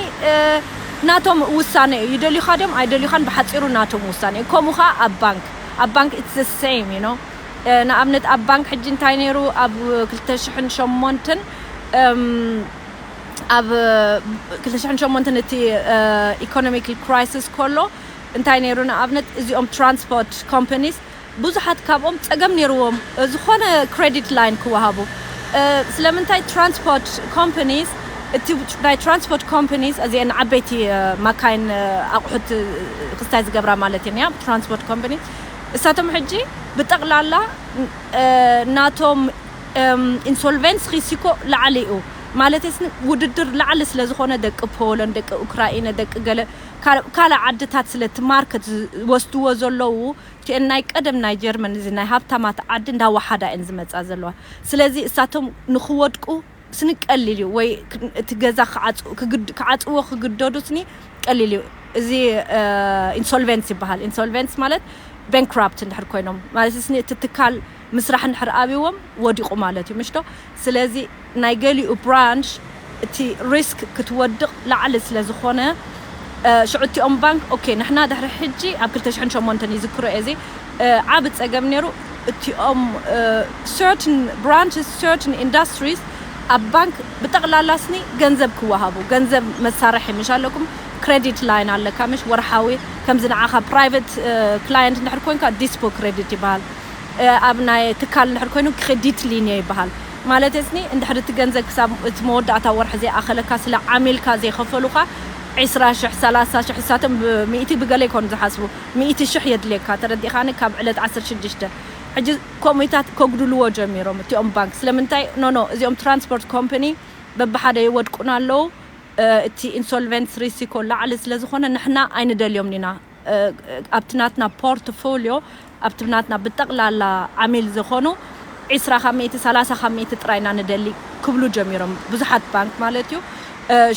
ናቶም ውሳነ እዩ። ይደልዩኻ ድዮም ኣይደልዩኻን ብሓፂሩ ናቶም ውሳነ እዩ። ከምኡ ኸዓ ኣብ ባንክ ኣብ ባንክ it's the same you know ንኣብነት ኣብ ባንክ ሕጂ እንታይ ነይሩ ኣብ ክልተ ሽሕን ሸሞንተን ኣብ ክልተ ሽሕን ሸሞንተን እቲ ኢኮኖሚካል ክራይሲስ ከሎ እንታይ ነይሩ ንኣብነት እዚኦም ትራንስፖርት ኮምፓኒስ ብዙሓት ካብኦም ጸገም ነይርዎም ዝኾነ ክሬዲት ላይን ክወሃቡ። ስለምንታይ ትራንስፖርት ኮምፓኒስ እቲ ናይ ትራንስፖርት ኮምፓኒስ እዚአን ዓበይቲ ማካይን ኣቑሑት ክስታይ ዝገብራ ማለት እየን እያ ትራንስፖርት ኮምፓኒ እሳቶም ሕጂ ብጠቕላላ ናቶም ኢንሶልቨንስ ሪሲኮ ላዕሊ እዩ ማለት ስኒ ውድድር ላዕሊ ስለ ዝኾነ ደቂ ፖሎን ደቂ ኡክራይነ ደቂ ገለ ካልእ ዓድታት ስለ እቲ ማርከት ዝወስድዎ ዘለዉ እቲአን ናይ ቀደም ናይ ጀርመን እዚ ናይ ሃብታማት ዓዲ እንዳወሓዳ እየን ዝመፃ ዘለዋ። ስለዚ እሳቶም ንክወድቁ ስኒ ቀሊል እዩ ወይ እቲ ገዛ ክዓፅዎ ክግደዱ ስኒ ቀሊል እዩ። እዚ ኢንሶልቨንስ ይበሃል። ኢንሶልቨንስ ማለት ባንክራፕት እንድሕር ኮይኖም ማለት ስኒ እቲ ትካል ምስራሕ እንድሕር ኣብዎም ወዲቑ ማለት እዩ ምሽቶ። ስለዚ ናይ ገሊኡ ብራንች እቲ ሪስክ ክትወድቕ ላዕሊ ስለ ዝኾነ ሽዑ እቲኦም ባንክ ኦኬ ንሕና ድሕሪ ሕጂ ኣብ ክልተ ሽሕን ሸሞንተን ይዝክሮ እዚ ዓብ ጸገም ነይሩ። እቲኦም ሰርትን ብራንችስ ሰርትን ኢንዱስትሪስ ኣብ ባንክ ብጠቕላላ ስኒ ገንዘብ ክወሃቡ ገንዘብ መሳርሒ ምሽ ኣለኩም ክሬዲት ላይን ኣለካ ምሽ ወርሓዊ ከምዚ ንዓኻ ፕራይቨት ክላየንት እንድሕር ኮንካ ዲስፖ ክሬዲት ይበሃል። ኣብ ናይ ትካል እንድሕር ኮይኑ ክሬዲት ሊንዮ ይበሃል። ማለት ስኒ እንድሕር እቲ ገንዘብ ክሳብ እቲ መወዳእታ ወርሒ ዘይኣኸለካ ስለ ዓሚልካ ዘይኸፈሉካ ዒስራ ሽሕ ሰላሳ ሽሕ እሳቶም ብሚእቲ ብገለ ይኮኑ ዝሓስቡ ሚእቲ ሽሕ የድልየካ ተረዲኻኒ ካብ ዕለት ዓሰርተ ሽዱሽተ ሕጂ ኮሚታት ከጉድልዎ ጀሚሮም እቲኦም ባንክ ስለምንታይ ኖኖ እዚኦም ትራንስፖርት ኮምፓኒ በብሓደ ይወድቁና ኣለዉ። እቲ ኢንሶልቨንስ ሪሲኮ ላዕሊ ስለ ዝኾነ ንሕና ኣይንደልዮም ኢና። ኣብቲ ናትና ፖርትፎሊዮ ኣብቲ ናትና ብጠቕላላ ዓሚል ዝኾኑ ዒስራ ካብ ሚእቲ ሰላሳ ካብ ሚእቲ ጥራይና ንደሊ ክብሉ ጀሚሮም ብዙሓት ባንክ ማለት እዩ።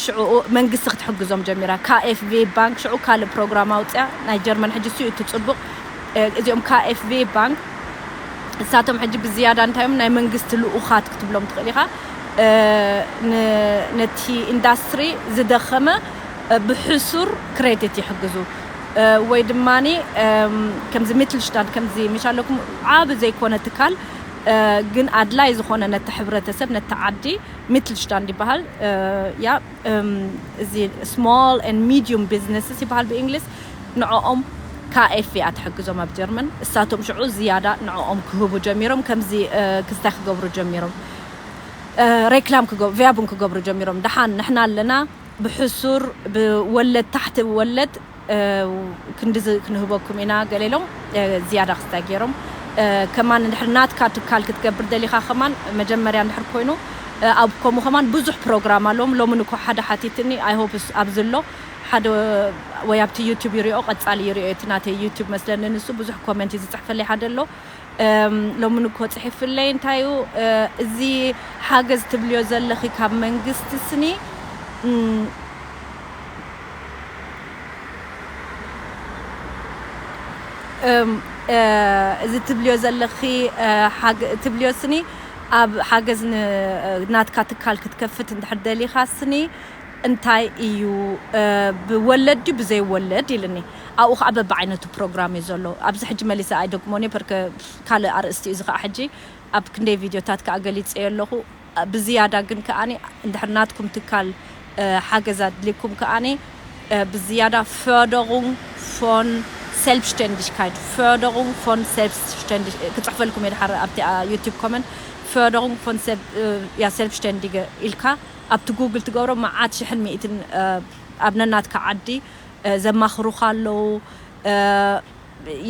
ሽዑ መንግስቲ ክትሕግዞም ጀሚራ ካኤፍቪ ባንክ ሽዑ ካልእ ፕሮግራም ኣውፅያ ናይ ጀርመን ሕጂ እሱ እዩ እቲ ፅቡቕ። እዚኦም ካኤፍቪ ባንክ እሳቶም ሕጂ ብዝያዳ እንታይ እዮም ናይ መንግስቲ ልኡኻት ክትብሎም ትኽእል ኢኻ። ነቲ ኢንዳስትሪ ዝደኸመ ብሕሱር ክሬዲት ይሕግዙ ወይ ድማ ከምዚ ሚትልሽታንድ ከምዚ ምሽ ኣለኩም ዓብ ዘይኮነ ትካል ግን ኣድላይ ዝኾነ ነቲ ሕብረተሰብ ነቲ ዓዲ ሚትልሽታንድ ይበሃል። ያ እዚ small and medium businesses ይበሃል ብእንግሊዝ ንዕኦም ካኤፍ እያ ትሕግዞም ኣብ ጀርመን እሳቶም ሽዑ ዝያዳ ንዕኦም ክህቡ ጀሚሮም ከምዚ ክስታይ ክገብሩ ጀሚሮም ሬክላም ቪያቡን ክገብሩ ጀሚሮም ደሓን ንሕና ኣለና ብሕሱር ብወለድ ታሕቲ ወለድ ክንድዚ ክንህበኩም ኢና ገለ ኢሎም ዝያዳ ክስታይ ገይሮም ከማን እንድሕር ናትካ ትካል ክትገብር ደሊኻ ከማን መጀመርያ እንድሕር ኮይኑ ኣብ ከምኡ ከማን ብዙሕ ፕሮግራም ኣለዎም ሎምን እኮ ሓደ ሓቲትኒ ኣይሆፕስ ኣብዚ ኣሎ ሓደ ወይ ኣብቲ ዩቱብ ይሪኦ ቀፃሊ ይሪኦ እቲ ናተይ ዩቱብ መስለኒ ንሱ ብዙሕ ኮመንት እዩ ዝፅሕፈለይ ሓደ ኣሎ ሎምን እኮ ፅሒፍለይ እንታይ እዩ እዚ ሓገዝ ትብልዮ ዘለኺ ካብ መንግስቲ ስኒ እዚ ትብልዮ ዘለኺ ትብልዮ ስኒ ኣብ ሓገዝ ናትካ ትካል ክትከፍት እንድሕር ደሊኻ ስኒ እንታይ እዩ ብወለድ ድዩ ብዘይወለድ ኢልኒ ኣብኡ ከዓ በብዓይነቱ ፕሮግራም እዩ ዘሎ ኣብዚ ሕጂ መሊሰ ኣይደግሞን እየ ፐርከ ካልእ ኣርእስቲ እዩ እዚ ከዓ ሕጂ ኣብ ክንደይ ቪድዮታት ከዓ ገሊፀ ኣለኹ ብዝያዳ ግን ከዓኒ እንድሕር ናትኩም ትካል ሓገዝ ኣድልኩም ከዓኒ ብዝያዳ Förderung von Selbstständigkeit Förderung von Selbstständig ክፅሕፈልኩም እየ ድሓር ኣብቲ ዩቱብ ኮመንት Förderung von Selb ja Selbstständige ኢልካ ኣብቲ ጉግል ትገብሮ መዓት ሽሕን ሚእትን ኣብ ነናትካ ዓዲ ዘማኽሩኻ ኣለዉ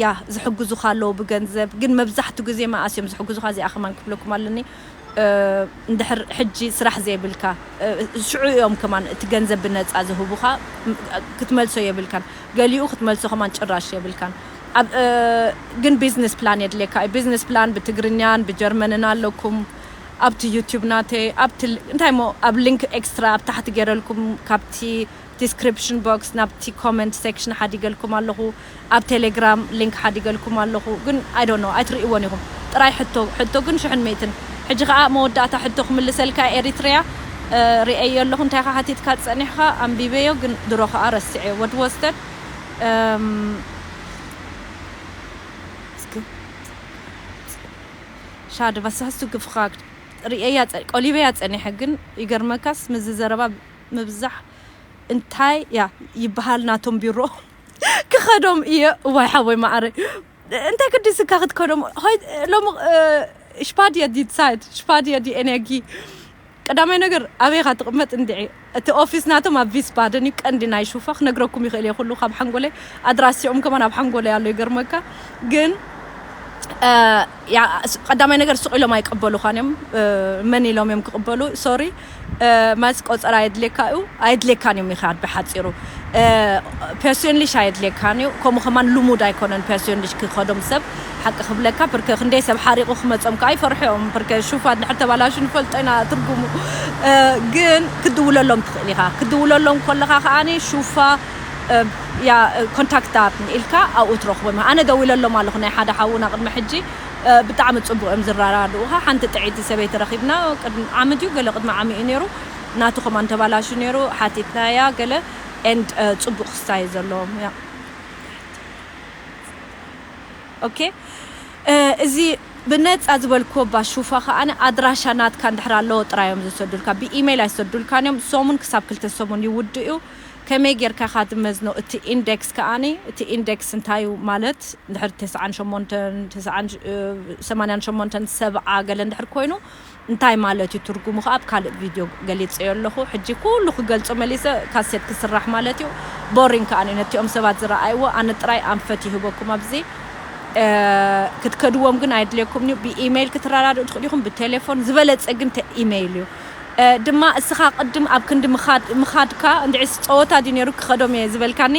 ያ ዝሕግዙኻ ኣለዉ ብገንዘብ ግን መብዛሕቱ ግዜ መኣስ እዮም ዝሕግዙኻ እዚኣ ከማን ክብለኩም ኣለኒ እንድሕር ሕጂ ስራሕ ዘይብልካ፣ ሽዑ እዮም ከማን እቲ ገንዘብ ብነፃ ዝህቡኻ። ክትመልሶ የብልካን። ገሊኡ ክትመልሶ ከማን ጭራሽ የብልካን። ኣብ ግን ቢዝነስ ፕላን የድልየካ እዩ። ቢዝነስ ፕላን ብትግርኛን ብጀርመንን ኣለኩም። ኣብቲ ዩቲዩብ ናተይ ኣብቲ እንታይ ሞ ኣብ ሊንክ ኤክስትራ ኣብ ታሕቲ ገይረልኩም፣ ካብቲ ዲስክሪፕሽን ቦክስ ናብቲ ኮመንት ሴክሽን ሓዲገልኩም ኣለኹ። ኣብ ቴሌግራም ሊንክ ሓዲገልኩም ኣለኹ። ግን I don't know ኣይትርእይዎን ኢኹም። ጥራይ ሕቶ ሕቶ ግን ሽሕን ሚእትን። ሕጂ ከዓ መወዳእታ ሕቶ ክምልሰልካ ኤሪትሪያ። ርእየዮ ኣለኹ። እንታይ ካ ሓቲትካ ጸኒሕካ? ኣንቢበዮ ግን ድሮ ከዓ ረስዐ ወድወስተድ ሻድ ባሳሱ ግፍኻግ ርእየያ ቆሊበያ ጸኒሐ። ግን ይገርመካስ ምዚ ዘረባ ምብዛሕ እንታይ ያ ይበሃል ናቶም ቢሮ ክኸዶም እየ። እዋይ ሓወይ ማዕረ እንታይ ክድስካ ክትከዶም ሆይ ሎም ሽፓድያ ዲ ሳይድ ሽፓድያ ዲ ኤነጊ። ቀዳማይ ነገር ኣበይ ኢኻ ትቕመጥ እንድዒ? እቲ ኦፊስ ናቶም ኣብ ቪስባደን እዩ። ቀንዲ ናይ ሹፋ ክነግረኩም ይኽእል እየ። ኩሉ ካብ ሓንጎለይ ኣድራሲኦም ከማን ኣብ ሓንጎለይ ኣሎ። ይገርመካ ግን ቀዳማይ ነገር ስቕ ኢሎም ኣይቀበሉኻን እዮም። መን ኢሎም እዮም ክቕበሉ? ሶሪ ማስ ቆፀራ ኣየድልየካ እዩ። ኣየድልየካን እዮም ይኻድ ብሓፂሩ። ፐርሶንሊሽ ኣየድልየካን እዩ። ከምኡ ከማን ልሙድ ኣይኮነን ፐርሶንሊሽ ክኸዶም ሰብ ሓቂ ክብለካ። ፕርከ ክንደይ ሰብ ሓሪቑ ክመፆም ከዓ ይፈርሑ እዮም። ፕርከ ሹፋ ድሕር ተባላሹ ንፈልጦ ኢና ትርጉሙ። ግን ክድውለሎም ትኽእል ኢኻ። ክድውለሎም ከለኻ ከዓኒ ሹፋ ያ ኮንታክት ኣፕ ኢልካ ኣብኡ ትረኽቦ። ኣነ ደዊለሎም ኣለኹ ናይ ሓደ ሓውና ቅድሚ ሕጂ። ብጣዕሚ ጽቡቕ እዮም ዝረዳድኡኻ። ሓንቲ ጥዕይቲ ሰበይቲ ረኺብና ቅድሚ ዓመት እዩ ገለ ቅድሚ ዓሚ እዩ ነይሩ። ናቱ ከማን ተባላሹ ነይሩ። ሓቲትናያ ገለ ኤንድ ጽቡቕ ክስታይ ዘለዎም ያ ኦኬ። እዚ ብነጻ ዝበልክዎ ባሹፋ ከኣ ኣድራሻ ናትካ እንድሕር ኣለዎ ጥራይ እዮም ዝሰዱልካ። ብኢሜይል ኣይሰዱልካን እዮም። ሰሙን ክሳብ ክልተ ሰሙን ይውድእ እዩ። ከመይ ጌርካ ኢኻ ትመዝኖ? እቲ ኢንደክስ ከኣ እቲ ኢንደክስ እንታይ እዩ ማለት እንድሕር ተስዓን ሸሞንተን ተስዓን ሰማንያን ሸሞንተን ሰብዓ ገለ እንድሕር ኮይኑ እንታይ ማለት እዩ ትርጉሙ ከኣ ኣብ ካልእ ቪድዮ ገሊጸዮ ኣለኹ። ሕጂ ኩሉ ክገልጾ መሊሰ ካሴት ክስራሕ ማለት እዩ። ቦሪንግ ከኣ ነቲኦም ሰባት ዝረኣይዎ ኣነ ጥራይ ኣንፈት ይህበኩም ኣብዚ። ክትከድዎም ግን ኣይድልየኩም እዩ። ብኢሜይል ክትረዳድኡ ትኽእሉ ኢኹም፣ ብቴሌፎን ዝበለጸ ግን ኢሜይል እዩ። ድማ እስኻ ቅድም ኣብ ክንዲ ምኻድካ እንድዒስ ጸወታ ድዩ ነይሩ ክኸዶም እየ ዝበልካኒ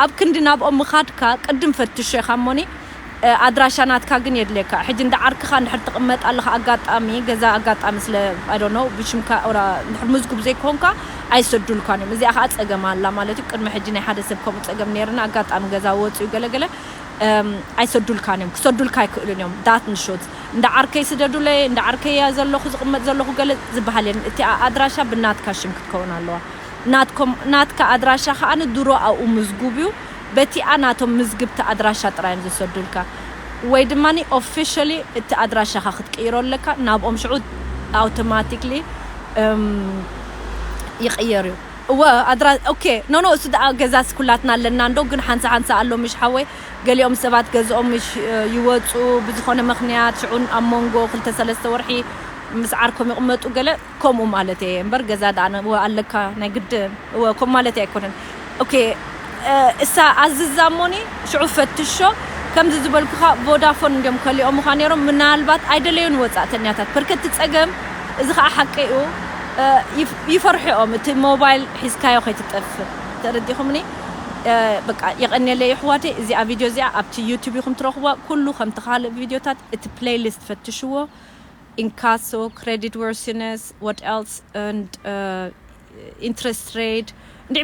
ኣብ ክንዲ ናብኦም ምኻድካ ቅድም ፈትሾ ኢኻ እሞኒ ኣድራሻ ናትካ ግን የድልየካ። ሕጂ እንዳ ዓርክኻ እንድሕር ትቕመጥ ኣለኻ ኣጋጣሚ ገዛ ኣጋጣሚ ስለ I don't know ብሽምካ ኦራ እንድሕር ምዝጉብ ዘይኮንካ ኣይሰዱልካን እዮም። እዚኣ ከዓ ጸገም ኣላ ማለት እዩ። ቅድሚ ሕጂ ናይ ሓደ ሰብ ከምኡ ጸገም ነይርና ኣጋጣሚ ገዛ ወፅኡ ገለገለ ኣይሰዱልካን እዮም። ክሰዱልካ ኣይክእሉን እዮም። ዳት ንሾት እንዳ ዓርከይ ስደዱለይ እንዳ ዓርከይ እያ ዘለኹ ዝቕመጥ ዘለኹ ገለ ዝበሃል የለን። እቲ ኣድራሻ ብናትካ ሽም ክትከውን ኣለዋ። ናትካ ኣድራሻ ከዓ ንድሮ ኣብኡ ምዝጉብ እዩ። በቲኣ ናቶም ምዝግብቲ ኣድራሻ ጥራይ እዮም ዝሰዱልካ ወይ ድማ ኦፊሻሊ እቲ ኣድራሻኻ ክትቅይሮ ኣለካ ናብኦም ሽዑ ኣውቶማቲክሊ ይቕየር እዩ። እወ ኣድራ ኦኬ ኖ ኖ እሱ ደኣ ገዛስ ኩላትና ኣለና እንዶ ግን ሓንሳ ሓንሳ ኣሎ ምሽ ሓወይ ገሊኦም ሰባት ገዝኦም ምሽ ይወፁ ብዝኾነ ምኽንያት ሽዑን ኣብ መንጎ ክልተ ሰለስተ ወርሒ ምስ ዓርኮም ይቕመጡ ገለ ከምኡ ማለት እየ እምበር ገዛ ደኣ ኣለካ ናይ ግድን እወ ከምኡ ማለት ኣይኮነን። ኦኬ እሳ ኣዝዛ እሞኒ ሽዑ ፈትሾ ከምዚ ዝበልኩኻ ቮዳፎን እንዲዮም ከሊኦምኻ ነይሮም ምናልባት ኣይደለዩን ወፃእተኛታት በርከቲ ፀገም እዚ ከዓ ሓቂ እዩ። ይፈርሑ እዮም እቲ ሞባይል ሒዝካዮ ከይትጠፍእ ተረዲኹምኒ። በቃ የቐንየለይ ኣሕዋተይ እዚኣ ቪድዮ እዚኣ ኣብቲ ዩቱብ ኢኹም ትረኽብዋ ኩሉ ከምቲ ካልእ ቪድዮታት እቲ ፕሌይሊስት ፈትሽዎ። Inkasso, credit worthiness, what else and interest rate እንዲ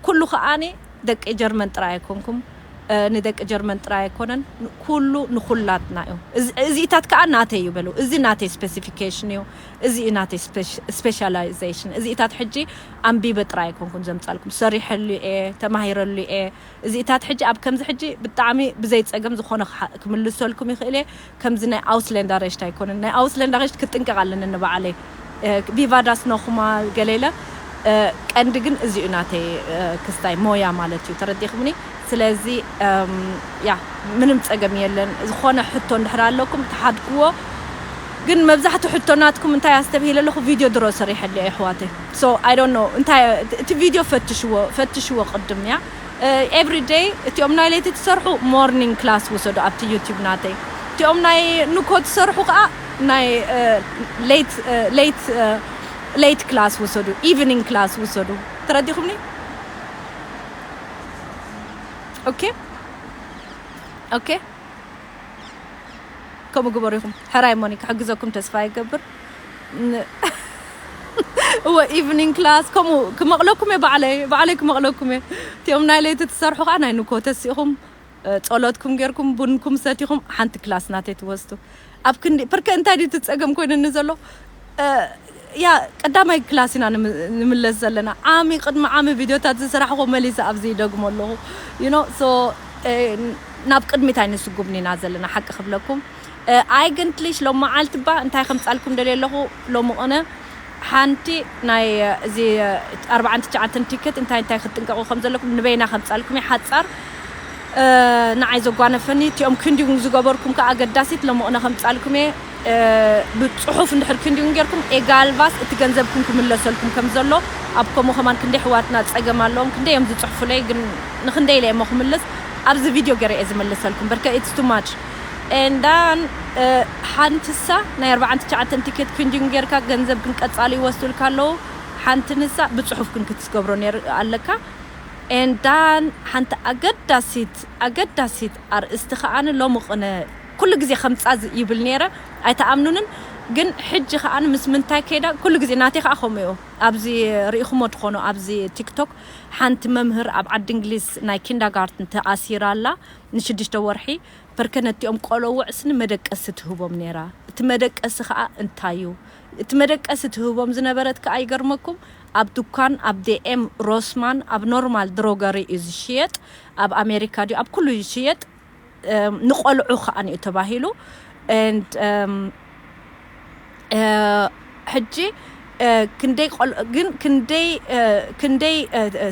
ኩሉ ከዓኒ ደቂ ጀርመን ጥራይ ኣይኮንኩም። ንደቂ ጀርመን ጥራይ ኣይኮነን ኩሉ ንኩላትና እዩ። እዚኢታት ከዓ ናተይ እዩ በሉ። እዚ ናተይ ስፔሲፊኬሽን እዩ። እዚ እዩ ናተይ ስፔሻላይዜሽን። እዚኢታት ሕጂ ኣንቢበ ጥራይ ኣይኮንኩን ዘምፃልኩም ሰሪሐሉ እየ ተማሂረሉ እየ። እዚኢታት ሕጂ ኣብ ከምዚ ሕጂ ብጣዕሚ ብዘይ ጸገም ዝኾነ ክምልሰልኩም ይኽእል እየ። ከምዚ ናይ ኣውስለንዳ ረሽት ኣይኮነን። ናይ ኣውስለንዳ ረሽት ክጥንቀቕ ኣለኒ ንባዕለይ። ቢቫዳስ ነኹማ ገሌለ ቀንዲ ግን እዚኡ ናተይ ክስታይ ሞያ ማለት እዩ። ተረዲኹምኒ? ስለዚ ያ ምንም ጸገም የለን። ዝኾነ ሕቶ እንድሕር ኣለኩም ተሓድግዎ። ግን መብዛሕትኡ ሕቶ ናትኩም እንታይ ኣስተብሂለ ኣለኹ ቪድዮ ድሮ ሰሪሐሉ እየ ኣሕዋተይ። So I don't know እንታይ እቲ ቪድዮ ፈትሽዎ ፈትሽዎ ቅድም ያ every day እቲኦም ናይ ለይቲ ትሰርሑ ሞርኒንግ ክላስ ውሰዱ ኣብቲ ዩቲብ ናተይ። እቲኦም ናይ ንኮ ትሰርሑ ከዓ ናይ late late late class ውሰዱ፣ evening class ውሰዱ። ተረዲኹምኒ? okay okay ከምኡ ግበሩ ኢኹም። ሕራይ ሞኒ ክሕግዘኩም ተስፋ ይገብር። እወ evening class ከምኡ ክመቕለኩም እየ፣ ባዕለይ ባዕለይ ክመቕለኩም እየ። እቲኦም ናይ ለይቲ ትሰርሑ ከዓ ናይ ንኮ ተሲእኹም ጸሎትኩም ጌርኩም ቡንኩም ሰቲኹም ሓንቲ ክላስ ናተይ ትወስዱ። ኣብ ክንዲ ፕርከ እንታይ ድዩ እቲ ጸገም ኮይኑኒ ዘሎ? ያ ቀዳማይ ክላስ ኢና ንምለስ ዘለና። ዓሚ ቅድሚ ዓሚ ቪድዮታት ዝሰራሕኹ መሊሰ ኣብዚ ይደግሞ ኣለኹ። you know so ናብ ቅድሚት ኣይንስጉምን ኢና ዘለና ሓቂ ክብለኩም። ኣይገንትሊሽ ሎም መዓልቲ ባ እንታይ ከምጻልኩም ደልየ ኣለኹ። ሎሚ ቅነ ሓንቲ ናይ እዚ ኣርባዓን ትሽዓተን ቲኬት እንታይ እንታይ ክትጥንቀቑ ከም ዘለኩም ንበይና ከምጻልኩም እየ ሓጻር ንዓይ ዘጓነፈኒ። እቲኦም ክንዲውን ዝገበርኩም ከዓ ኣገዳሲት ሎሚ ቅነ ከምጻልኩም እየ። ብጽሑፍ እንድሕር ክንዲውን ጌርኩም ኤጋልቫስ እቲ ገንዘብኩም ክምለሰልኩም ከም ዘሎ ኣብ ከምኡ ከማን ክንደይ ሕዋትና ጸገም ኣለዎም። ክንደይ እዮም ዝጽሕፉለይ ግን ንክንደይ ኢለ እሞ ክምልስ ኣብዚ ቪድዮ ገይረ እየ ዝመልሰልኩም። በርከ it's too much and then ሓንቲ ሳ ናይ ኣርባዓን ትሽዓተን ቲኬት ክንዲውን ጌርካ ገንዘብ ግን ቀጻሊ ይወስዱልካ ኣለዉ። ሓንቲ ንሳ ብጽሑፍ ግን ክትገብሮ ኣለካ። and then ሓንቲ ኣገዳሲት ኣገዳሲት ኣርእስቲ ከዓኒ ሎሚ ቅነ ኩሉ ግዜ ከምጻ ይብል ነይረ። ኣይተኣምኑንን ግን ሕጂ ከዓኒ ምስ ምንታይ ከይዳ ኩሉ ግዜ ናተይ ከዓ ከምኡ እዩ። ኣብዚ ርኢኹሞ ትኾኑ ኣብዚ ቲክቶክ ሓንቲ መምህር ኣብ ዓዲ እንግሊዝ ናይ ኪንዳጋርትን ተኣሲራ ኣላ ንሽዱሽተ ወርሒ። ፐርከ ነቲኦም ቆለውዕ ስኒ መደቀሲ ትህቦም ነይራ። እቲ መደቀሲ ከዓ እንታይ እዩ? እቲ መደቀሲ ትህቦም ዝነበረት ከዓ ይገርመኩም ኣብ ድኳን ኣብ ዴኤም ሮስማን ኣብ ኖርማል ድሮገሪ እዩ ዝሽየጥ። ኣብ ኣሜሪካ ድዩ ኣብ ኩሉ ይሽየጥ። ንቆልዑ ከዓ እዩ ተባሂሉ and ሕጂ ክንደይ ግን ክንደይ ክንደይ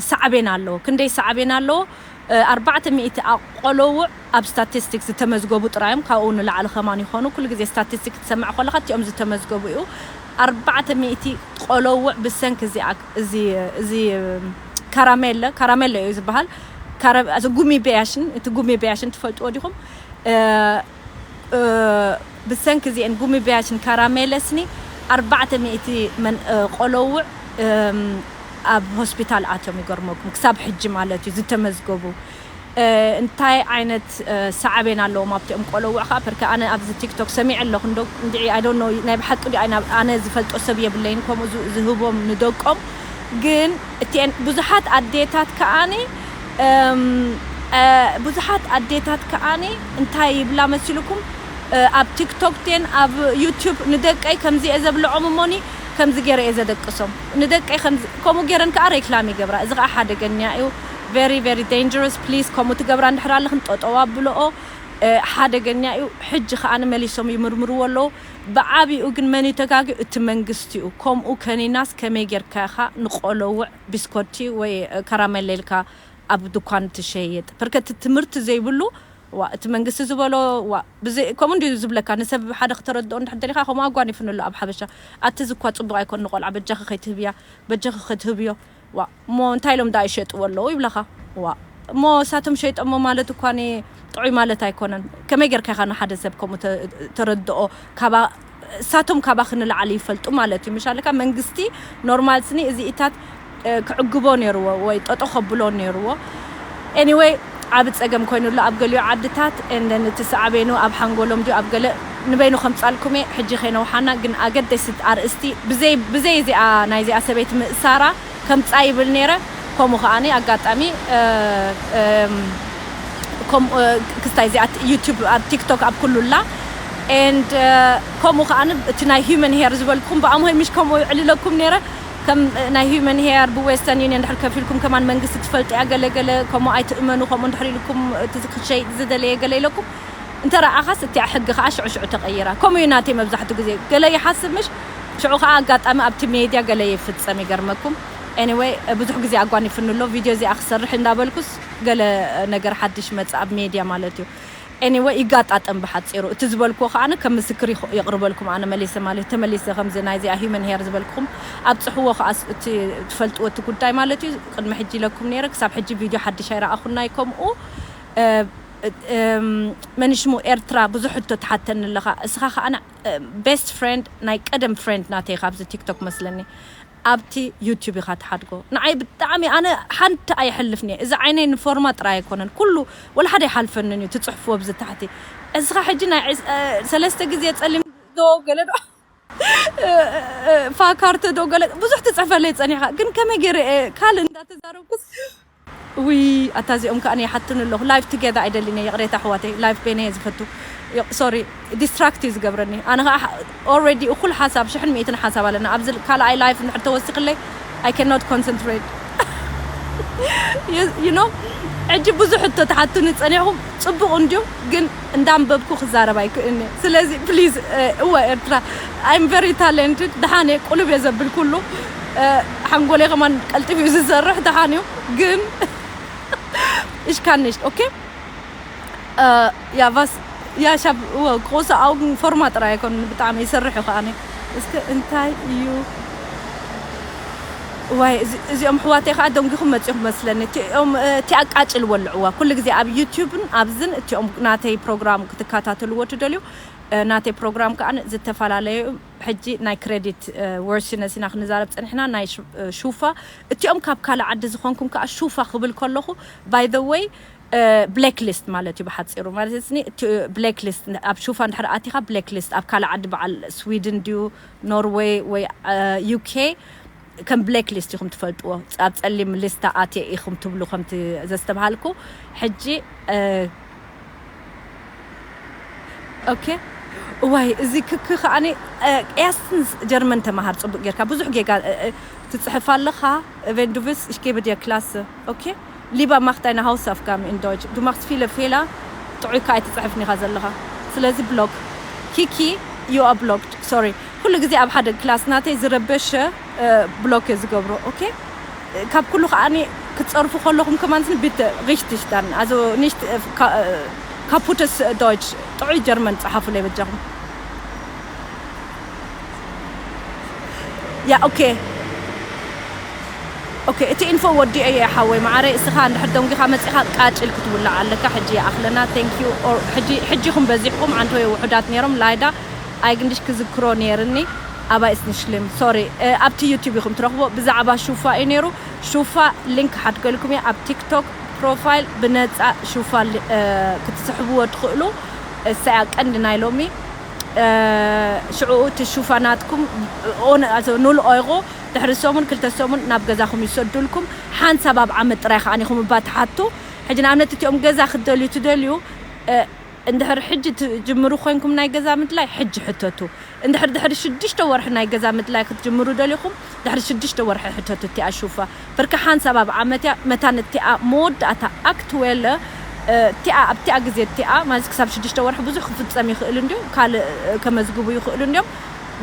ሳዕቤን ኣለዎ ክንደይ ሳዕቤን ኣለዎ። ኣርባዕተ ሚእቲ ቆለውዕ ኣብ ስታቲስቲክስ ዝተመዝገቡ ጥራዮም ካብኡ ንላዕሊ ከማን ይኾኑ። ኩሉ ግዜ ስታቲስቲክ ትሰምዕ ከለካ እቲኦም ዝተመዝገቡ እዩ። ኣርባዕተ ሚእቲ ቆለውዕ ብሰንኪ እዚ ካራሜለ ካራሜለ እዩ ዝበሃል። ጉሚ በያሽን እቲ ጉሚ በያሽን ትፈልጥዎ ዲኹም? ብሰንኪ እዚአን ጉሚ በያሽን ካራሜለ ስኒ ኣርባዕተ ሚእቲ ቆለውዕ ኣብ ሆስፒታል ኣትዮም ይገርመኩም ክሳብ ሕጂ ማለት እዩ ዝተመዝገቡ። እንታይ ዓይነት ሳዕቤን ኣለዎም ኣብቲኦም ቆለውዕ ከዓ ፐርከ ኣነ ኣብዚ ቲክቶክ ሰሚዐ ኣለኹ እንዶ እንድዒ ኣይ ዶንት ኖ ናይ ብሓቂ ድዩ ኣነ ዝፈልጦ ሰብ የብለይን ከምኡ ዝህቦም ንደቆም። ግን እቲአን ብዙሓት ኣዴታት ከዓኒ ብዙሓት ኣዴታት ከዓኒ እንታይ ይብላ መሲልኩም ኣብ ቲክቶክ ቴን ኣብ ዩቱብ ንደቀይ ከምዚ እየ ዘብልዖም እሞኒ ከምዚ ገይረ እየ ዘደቅሶም ንደቀይ ከምኡ ገይረን ከዓ ሬክላም ይገብራ። እዚ ከዓ ሓደገኛ እዩ። very very dangerous please ከምኡ ትገብራ እንድሕር ኣለኽን ጠጠው ኣብልኦ። ሓደገኛ እዩ። ሕጂ ከዓ ንመሊሶም ይምርምርዎ ኣለዉ። ብዓብኡ ግን መን እዩ ተጋግዩ? እቲ መንግስቲ እዩ። ከምኡ ከኒናስ ከመይ ጌርካ ኢኻ ንቆለውዕ ቢስኮቲ ወይ ከራመለ ኢልካ ኣብ ድኳን ትሸይጥ? በርከቲ ትምህርቲ ዘይብሉ ዋ እቲ መንግስቲ ዝበሎ ዋ ብዘይ ከምኡ እንዲ ዝብለካ ንሰብ ሓደ ክተረድኦ እንድሕር ደሊኻ ከምኡ ኣጓኒፍንሎ ኣብ ሓበሻ ኣቲ ዝኳ ጽቡቕ ኣይኮን ንቆልዓ በጃኺ ከይትህብያ በጃኺ ከይትህብዮ ዋ እሞ እንታይ ኢሎም ደኣ ይሸጥዎ ኣለዉ ይብለኻ ዋ እሞ እሳቶም ሸይጦሞ ማለት እኳ ጥዑይ ማለት ኣይኮነን። ከመይ ጌርካ ኢኻ ንሓደ ሰብ ከምኡ ተረድኦ ካባ እሳቶም ካባኺ ንላዕሊ ይፈልጡ ማለት እዩ። ምሽ ኣለካ መንግስቲ ኖርማል ስኒ እዚኢታት ክዕግቦ ነይርዎ ወይ ጠጦ ከብሎ ነይርዎ። Anyway ዓቢ ጸገም ኮይኑሎ ኣብ ገሊኡ ዓድታት and then እቲ ሳዕቤኑ ኣብ ሓንጎሎም ድዩ ኣብ ገለ ንበይኑ ከምጻልኩም እየ ሕጂ ከይነውሓና ግን ኣገደሲት ኣርእስቲ ብዘይ ብዘይ እዚኣ ናይ እዚኣ ሰበይቲ ምእሳራ ከምጻ ይብል ነይረ። ከምኡ ከዓኒ ኣጋጣሚ ክስታይ እዚኣ ዩቱብ ኣብ ቲክቶክ ኣብ ኩሉላ and ከምኡ ከዓ እቲ ናይ human hair ዝበልኩም ብኣምሆይ ምሽ ከምኡ ይዕልለኩም ነይረ ከም ናይ human hair ብዌስተርን ዩኒየን ድሕር ከፊልኩም ከማን መንግስቲ ትፈልጥያ ገለገለ ከምኡ ኣይትእመኑ ከምኡ እንድሕር ኢልኩም እቲ ክሸይጥ ዝደለየ ገለ ኢለኩም እንተ ረኣኻስ እቲኣ ሕጊ ከዓ ሽዑ ሽዑ ተቐይራ ከምኡ እዩ ናተይ መብዛሕትኡ ግዜ ገለ ይሓስብ ምሽ ሽዑ ከዓ ኣጋጣሚ ኣብቲ ሜድያ ገለ ይፍፀም ይገርመኩም Anyway ብዙሕ ግዜ ኣጓኒፍኒ ኣሎ ቪድዮ እዚኣ ክሰርሕ እንዳበልኩስ ገለ ነገር ሓድሽ መጽእ ኣብ ሜድያ ማለት እዩ Anyway ይጋጣጠም ብሓጺሩ እቲ ዝበልክዎ ከዓ ከም ምስክር የቕርበልኩም ኣነ መሊሰ ማለት ተመሊሰ ከምዚ ናይዚኣ human hair ዝበልክኹም ኣብፅሕዎ ከዓ እቲ ትፈልጥዎ እቲ ጉዳይ ማለት እዩ ቅድሚ ሕጂ ኢለኩም ነይረ ክሳብ ሕጂ ቪድዮ ሓድሽ ኣይረኣኹናይ ከምኡ መን ሽሙ ኤርትራ ብዙሕ ሕቶ ትሓተኒ ኣለኻ። እስኻ ከኣ ቤስት ፍሬንድ ናይ ቀደም ፍሬንድ ናተይ ካብዚ ቲክቶክ መስለኒ ኣብቲ ዩቲዩብ ኢኻ ትሓድጎ። ንዓይ ብጣዕሚ ኣነ ሓንቲ ኣይሕልፍኒ እየ። እዚ ዓይነይ ንፎርማ ጥራይ ኣይኮነን ኩሉ ወላ ሓደ ኣይሓልፈንን እዩ ትፅሕፍዎ ብዚ ታሕቲ። እስኻ ሕጂ ናይ ዕስ- እ፣ ሰለስተ ግዜ ጸሊም ዶ ገለ ዶ ፋካርተ ዶ ገለ ብዙሕ ትፅሕፈለይ ጸኒሕካ ግን ከመይ ገይረ እየ ካልእ እንዳተዛረብኩስ ውይ ኣታ እዚኦም ከዓ እኔ ይሓትኑ ኣለኹ ላይፍ ትጌዛ ኣይደልን እየ ይቕሬታ ኣሕዋተይ ላይፍ በይነ እየ ዝፈቱ ሶሪ ዲስትራክት እዩ ዝገብረኒ ኣነ ከዓ ኦልሬዲ እኩል ሓሳብ ሽሕን ሚእትን ሓሳብ ኣለና ኣብዚ ካልኣይ ላይፍ እንድሕር ተወሲኽለይ I cannot concentrate you know ሕጂ ብዙሕ ሕቶ ተሓቱኒ ጸኒሕኩም ጽቡቕ እንድዩ ግን እንዳንበብኩ ክዛረብ ኣይክእልኒ ስለዚ ፕሊዝ እወ ኤርትራ I'm very talented ደሓን እየ ቁልብ እየ ዘብል ኩሉ ሓንጎለይ ከማን ቀልጢፍ እዩ ዝሰርሕ ደሓን እዩ ግን ich kann nicht okay ja was ja ich habe große Augen ፎርማ ጥራይ ኣይኮን ብጣዕሚ ይሰርሕ እዩ ከኣኒ እስከ እንታይ እዩ ዋይ እዚኦም ሕዋተይ ከዓ ደንጊኹም መፂኹም መስለኒ እቲኦም እቲ ኣቃጭል ወልዕዋ ኩሉ ግዜ ኣብ ዩቲዩብን ኣብዝን እቲኦም ናተይ ፕሮግራም ክትከታተልዎ ትደልዩ ናተይ ፕሮግራም ከዓ ዝተፈላለዩ ሕጂ ናይ ክሬዲት ወርሲነስ ኢና ክንዛረብ ፀኒሕና ናይ ሹፋ እቲኦም ካብ ካልእ ዓዲ ዝኾንኩም ከዓ ሹፋ ክብል ከለኹ by the way ብላክ ሊስት ማለት እዩ ብሓፂሩ ማለት ስኒ ብላክ ሊስት ኣብ ሹፋ እንድሕር ኣቲኻ ብላክ ሊስት ኣብ ካልእ ዓዲ በዓል ስዊድን ድዩ ኖርዌይ ወይ ዩኬ ከም ብላክ ሊስት ኢኹም ትፈልጥዎ ኣብ ፀሊም ሊስታ ኣትየ ኢኹም ትብሉ ከምቲ ዘስተብሃልኩ ሕጂ ኦኬ እዋይ እዚ ክክ ከዓኒ ያስትንስ ጀርመን ተመሃር ፅቡቅ ጌርካ ብዙሕ ጌጋ ትፅሕፍ ኣለኻ wenn du willst ich gebe dir Klasse okay lieber mach deine Hausaufgaben in Deutsch du machst viele Fehler ጥዑይ ከዓ ኣይትፅሕፍን ኢኻ ዘለኻ ስለዚ ብሎክ ኪኪ you are blocked sorry ኩሉ ግዜ ኣብ ሓደ ክላስ ናተይ ዝረበሸ ብሎክ እየ ዝገብሮ okay ካብ ኩሉ ከዓኒ ክትፀርፉ ከለኹም ከማን bitte richtig dann also nicht kaputtes Deutsch ጥዑይ ጀርመን ፀሓፉለይ በጃኹም ያ okay okay እቲ ኢንፎ ወዲኦ እየ ሓወይ ማዓረይ እስኻ እንድሕር ደንጊኻ መፂኻ ቃጭል ክትውላዕ ኣለካ ሕጂ ይኣኽለና thank you ሕጂ ኢኹም በዚሕኩም ዓንተ ወይ ውሑዳት ነይሮም ላይዳ ኣይግንድሽ ክዝክሮ ነይርኒ ኣባይ እስንሽልም ሶሪ ኣብቲ ዩቲብ ኢኹም ትረኽቦ ብዛዕባ ሹፋ እዩ ነይሩ ሹፋ ሊንክ ሓድገልኩም እየ ኣብ ቲክቶክ ፕሮፋይል ብነፃ ሹፋ ክትስሕብዎ ትኽእሉ እሳያ ቀንዲ ናይ ሎሚ ሽዑ እቲ ሹፋ ናትኩም ኑል ኦይቆ ድሕሪ ሰሙን ክልተ ሰሙን ናብ ገዛኹም ይሰዱልኩም ሓንሳብ ኣብ ዓመት ጥራይ ከዓኒኹም እባ ትሓቱ ሕጂ ንኣብነት እቲኦም ገዛ ክትደልዩ ትደልዩ እንድሕር ሕጂ ትጅምሩ ኮይንኩም ናይ ገዛ ምድላይ ሕጂ ሕተቱ እንድሕር ድሕሪ ሽዱሽተ ወርሒ ናይ ገዛ ምድላይ ክትጅምሩ ደሊኹም ድሕሪ ሽዱሽተ ወርሒ ሕተቱ እቲኣ ሹፋ ብርካ ሓንሳብ ኣብ ዓመት እያ መታን እቲኣ መወዳእታ ኣክትዌለ እቲኣ ኣብቲኣ ግዜ እቲኣ ማለት ክሳብ ሽዱሽተ ወርሒ ብዙሕ ክፍፀም ይኽእል እንድዩ ካልእ ከመዝግቡ ይኽእሉ እንድዮም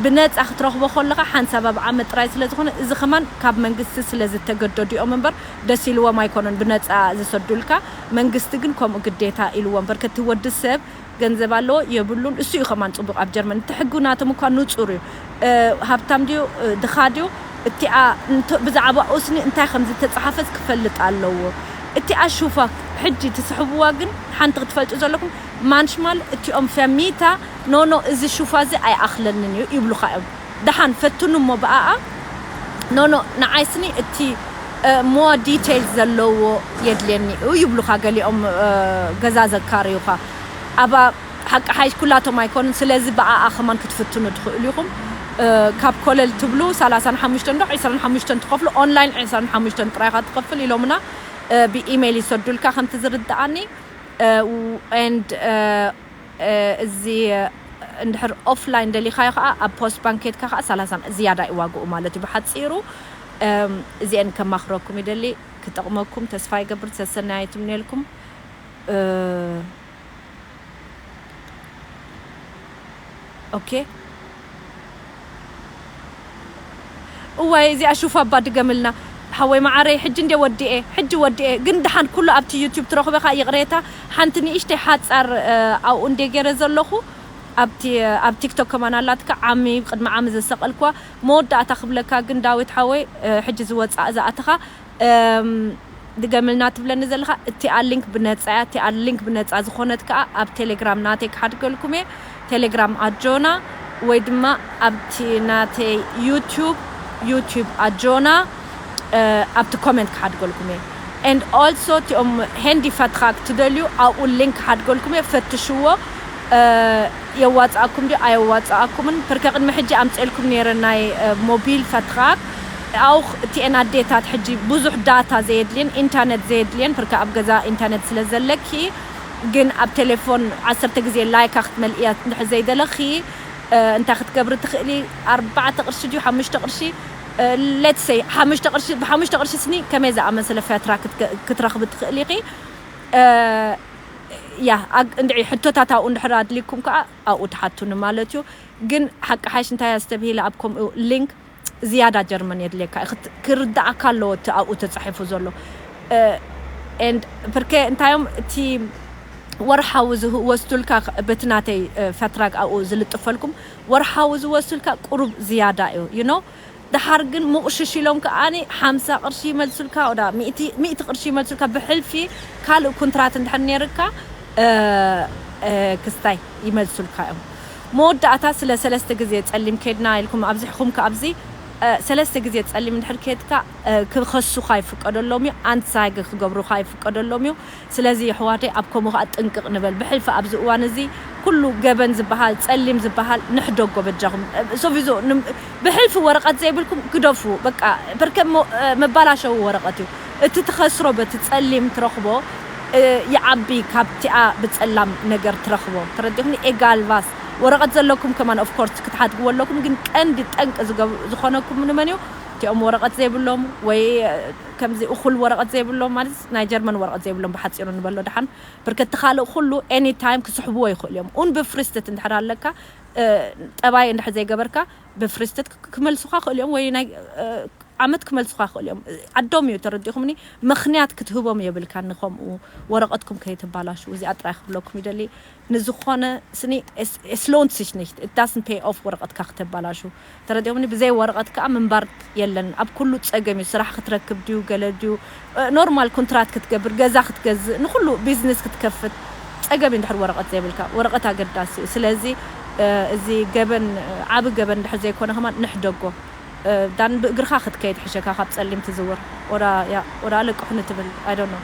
ብነፃ ክትረኽቦ ከለኻ ሓንሳብ ኣብ ዓመት ጥራይ ስለ ዝኾነ እዚ ከማን ካብ መንግስቲ ስለ ዝተገደዱ እዮም እምበር ደስ ኢልዎም ኣይኮኑን ብነፃ ዝሰዱልካ መንግስቲ ግን ከምኡ ግዴታ ኢልዎም በርከቲ ወዲ ሰብ ገንዘብ ኣለዎ የብሉን እሱ እዩ ከማን ፅቡቅ ኣብ ጀርመን እቲ ሕጊ ናቶም እኳ ንፁር እዩ ሃብታም ድዩ ድኻ ድዩ እቲኣ ብዛዕባ ኡስኒ እንታይ ከም ዝተፀሓፈስ ክፈልጥ ኣለዎ እቲኣ ሹፋ ሕጂ ትስሕብዋ ግን ሓንቲ ክትፈልጡ ዘለኩም ማንሽማል እቲኦም ፈሚታ ኖኖ እዚ ሹፋ እዚ ኣይኣኽለንን እዩ ይብሉኻ እዮም ደሓን ፈትኑ እሞ ብኣኣ ኖኖ ንዓይስኒ እቲ more details ዘለዎ የድልየኒ እዩ ይብሉኻ ገሊኦም ገዛ ዘካርዩኻ ኣባ ሓቂ ሓይሽ ኩላቶም ኣይኮኑን ስለዚ ብኣኣ ከማን ክትፍትኑ ትኽእሉ ኢኹም ካብ ኮለል ትብሉ ሰላሳን ሓሙሽተን ዶ ዕስራን ሓሙሽተን ትኸፍሉ ኦንላይን ዕስራን ሓሙሽተን ጥራይኻ ትኸፍል ኢሎምና ብኢሜይል ይሰዱልካ ከምቲ ዝርድኣኒ and እዚ እንድሕር ኦፍላይን ደሊኻዮ ከዓ ኣብ ፖስት ባንክ ኬድካ ከዓ ሰላሳ ዝያዳ እዩ ዋግኡ ማለት እዩ ብሓፂሩ እዚአን ከማኽረኩም ይደሊ ክጠቕመኩም ተስፋ ይገብር ሰሰናይ ትምነልኩም ኦኬ እዋይ እዚኣ ሹፋ እባ ድገምልና ሓወይ መዓረይ ሕጂ እንደ ወዲኤ ሕጂ ወዲኤ ግን ድሓን ኩሉ ኣብቲ ዩቲዩብ ትረኽበ ከዓ ይቕሬታ ሓንቲ ንእሽተይ ሓፃር ኣብኡ እንደ ገይረ ዘለኹ ኣብቲ ኣብ ቲክቶክ ከማን ኣላትካ ዓሚ ቅድሚ ዓሚ ዘሰቐልኳ መወዳእታ ክብለካ ግን ዳዊት ሓወይ ሕጂ ዝወፃእ ዝኣተኻ ድገምልና ትብለኒ ዘለኻ፣ እቲኣ ሊንክ ብነጻ እያ። እቲኣ ሊንክ ብነጻ ዝኾነት ከኣ ኣብ ቴሌግራም ናተይ ክሓድገልኩም እየ። ቴሌግራም ኣጆና፣ ወይ ድማ ኣብቲ ናተይ ዩቲዩብ፣ ዩቲዩብ ኣጆና፣ እ፣ ኣብቲ ኮሜንት ክሓድገልኩም እየ። And also እቲኦም ሄንዲ ፈትኻ ክትደልዩ ኣብኡ ሊንክ ክሓድገልኩም እየ፣ ፈትሽዎ። እ፣ የዋጽኣኩም ድዩ ኣየዋጽኣኩምን? ፕርከ ቅድሚ ሕጂ ኣምጽኤልኩም ነይረ ናይ፣ እ፣ ሞቢል ፈትኻ። ኣው እቲኤን ኣዴታት ሕጂ ብዙሕ ዳታ ዘየድልየን፣ ኢንተርኔት ዘየድልየን፣ ፕርከ ኣብ ገዛ ኢንተርኔት ስለ ዘለኪ፣ ግን ኣብ ቴሌፎን ዓሰርተ ግዜ ላይካ ክትመልእያ እንድሕር ዘይደለኺ፣ እ፣ እንታይ ክትገብሪ ትኽእሊ? ኣርባዕተ ቅርሺ ድዩ ሓሙሽተ ቅርሺ? እ፣ ሌትስ ሰይ ሓሙሽተ ቅርሺ፣ ብሓሙሽተ ቅርሺ ስኒ ከመይ ዝኣመሰለ ፈትራ ክትገ-፣ ክትረኽቢ ትኽእሊ ኢኺ? እ፣ ያ፣ ኣግ-፣ እንድዒ ሕቶታት ኣብኡ እንድሕር ኣድልይኩም ከኣ ኣብኡ ትሓቱኒ ማለት እዩ። ግን ሓቂ ሓይሽ እንታይ ኣስተብሂለ ኣብ ከምኡ ሊንክ ዝያዳ ጀርመን የድልየካ እዩ። ክት-፣ ክርድኣካ ኣለዎ እቲ ኣብኡ ተጻሒፉ ዘሎ። እ፣ and ፕርኬ እንታዮም እቲ ወርሓዊ ዝወስዱልካ በቲ ናተይ፣ እ፣ ፈትራግ ኣብኡ ዝልጥፈልኩም ወርሓዊ ዝወስዱልካ ቁሩብ ዝያዳ እዩ፣ you know? ደሓር ግን ምቑሽሽ ኢሎም ከኣኒ ሓምሳ ቅርሺ ይመልሱልካ፣ ወዳ ሚእቲ፣ ሚእቲ ቅርሺ ይመልሱልካ። ብሕልፊ ካልእ ኩንትራት እንድሕር ነይርካ፣ እ፣ እ፣ ክስታይ ይመልሱልካ እዮም። መወዳእታ ስለ ሰለስተ ግዜ ጸሊም ከድና ኢልኩም ኣብዚሕኹም ከ ኣብዚ፣ እ፣ ሰለስተ ግዜ ጸሊም እንድሕር ከድካ፣ እ፣ ክኸሱኻ ይፍቀደሎም እዩ፣ ኣንሳይግ ክገብሩኻ ይፍቀደሎም እዩ። ስለዚ የሕዋተይ ኣብ ከምኡ ከኣ ጥንቅቕ ንበል። ብሕልፊ ኣብዚ እዋን እዚ ኩሉ ገበን ዝበሃል፣ ጸሊም ዝበሃል ንሕደጎ በጃኹም። ሶቪዞ ንም-፣ ብሕልፊ ወረቐት ዘይብልኩም ግደፉ። በቃ፣ በርከ ሞ-፣ እ፣ መባላሸዊ ወረቐት እዩ። እቲ ትኸስሮ በቲ ጸሊም ትረኽቦ፣ እ፣ ይዓቢ ካብቲኣ ብጸላም ነገር ትረኽቦ። ተረዲኹምኒ? ኤጋል ቫስ። ወረቐት ዘለኩም ከማን ኦፍ ኮርስ ክትሓድግዎ ኣለኩም፣ ግን ቀንዲ ጠንቂ ዝገብ-፣ ዝኾነኩም ንመን እዩ? እቲኦም ወረቐት ዘይብሎም ወይ፣ እ፣ ከምዚ እኹል ወረቐት ዘይብሎም ማለት ናይ ጀርመን ወረቐት ዘይብሎም ብሓጺሩ ንበሎ ደሓን። ብርከቲ ካልእ ኩሉ ኤኒ ታይም ክስሕብዎ ይኽእሉ እዮም። ኡን ብፍሪስትት እንድሕር ኣለካ፣ እ፣ ጠባይ እንድሕር ዘይገበርካ ብፍሪስትት ክ-፣ ክመልሱኻ ክእሉ እዮም ወይ ናይ፣ እ፣ ዓመት ክመልሱኻ ክእሉ እዮም። ዓዶም እዩ፣ ተረዲኹምኒ? ምኽንያት ክትህቦም የብልካን ንኸምኡ ወረቐትኩም ከይትባላሹ። እዚኣ ጥራይ ክብለኩም ይደሊ። ንዝኾነ ስኒ፣ es, es lohnt sich nicht። It doesn't pay off ወረቐትካ ክተባላሹ። ተረዲኦምኒ? ብዘይ ወረቐት ከኣ ምንባር የለን። ኣብ ኩሉ ጸገም እዩ። ስራሕ ክትረክብ ድዩ፣ ገለ ድዩ፣ እ፣ ኖርማል ኮንትራት ክትገብር፣ ገዛ ክትገዝእ፣ ንኹሉ ቢዝነስ ክትከፍት ጸገም እዩ እንድሕር ወረቐት ዘይብልካ። ወረቐት ኣገዳሲ እዩ። ስለዚ፣ እ፣ እዚ ገበን፣ እ፣ ዓቢ ገበን እንድሕር ዘይኮነ ከማን ንሕደጎ። እ፣ ዳን ብእግርኻ ክትከይድ ሕሸካ ካብ ጸሊም ትዝውር። ወዳ፣ ያ፣ ወዳ ኣለቅሑኒ ትብል። I don't know።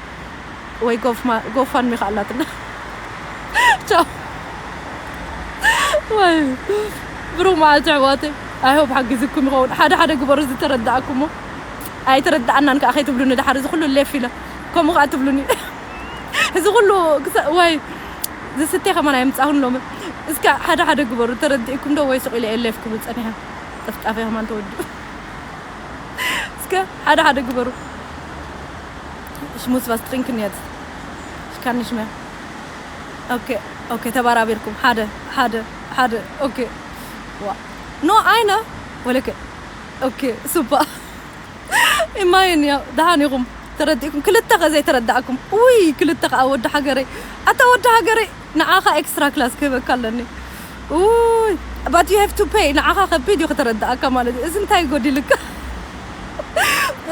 ወይ ጎፍማ-፣ ጎፋንሚ ከኣላትና። ቻው። ወይ፣ ብሩኽ መዓልቲ ኣሕዋተይ። I hope ሓጊዝኩም ይኸውን። ሓደ ሓደ ግበሩ ዝተረዳእኩሞ። ኣይተረዳእናን ከኣ ከይትብሉኒ፣ ድሓር እዚ ኩሉ ሌፍ ኢለ። ከምኡ ከኣ ትብሉኒ። እዚ ኩሉ ክሰ-፣ ወይ፣ ዝስተ ከማን ኣይምጻኹን ሎሚ። እስከ ሓደ ሓደ ግበሩ። ተረዲእኩም ዶ ወይ ስቕ ኢለ እየ ሌፍ ክብል ጸኒሐ? ጥፍጣፈ ከማን ተወዲኡ። እስከ ሓደ ሓደ ግበሩ። Ich muss was trinken jetzt. Ich kann nicht mehr. Okay, okay, ተባራቢርኩም። ሓደ፣ ሓደ፣ ሓደ። Okay. ዋ። No, eine. ወለከ። Okay, super. ኢማይን፣ ያው፣ ደሓን ኢኹም። ተረዲእኩም። ክልተ ከ ዘይተረዳእኩም። ውይ፣ ክልተ ከኣ ወዲ ሃገረይ። ኣታ ወዲ ሃገረይ፣ ንዓኻ ኤክስትራ ክላስ ክህበካ ኣለኒ። ውይ፣ but you have to pay። ንዓኻ ከቢድ እዩ ከተረዳእካ ማለት እዩ። እዚ እንታይ ጎዲልካ?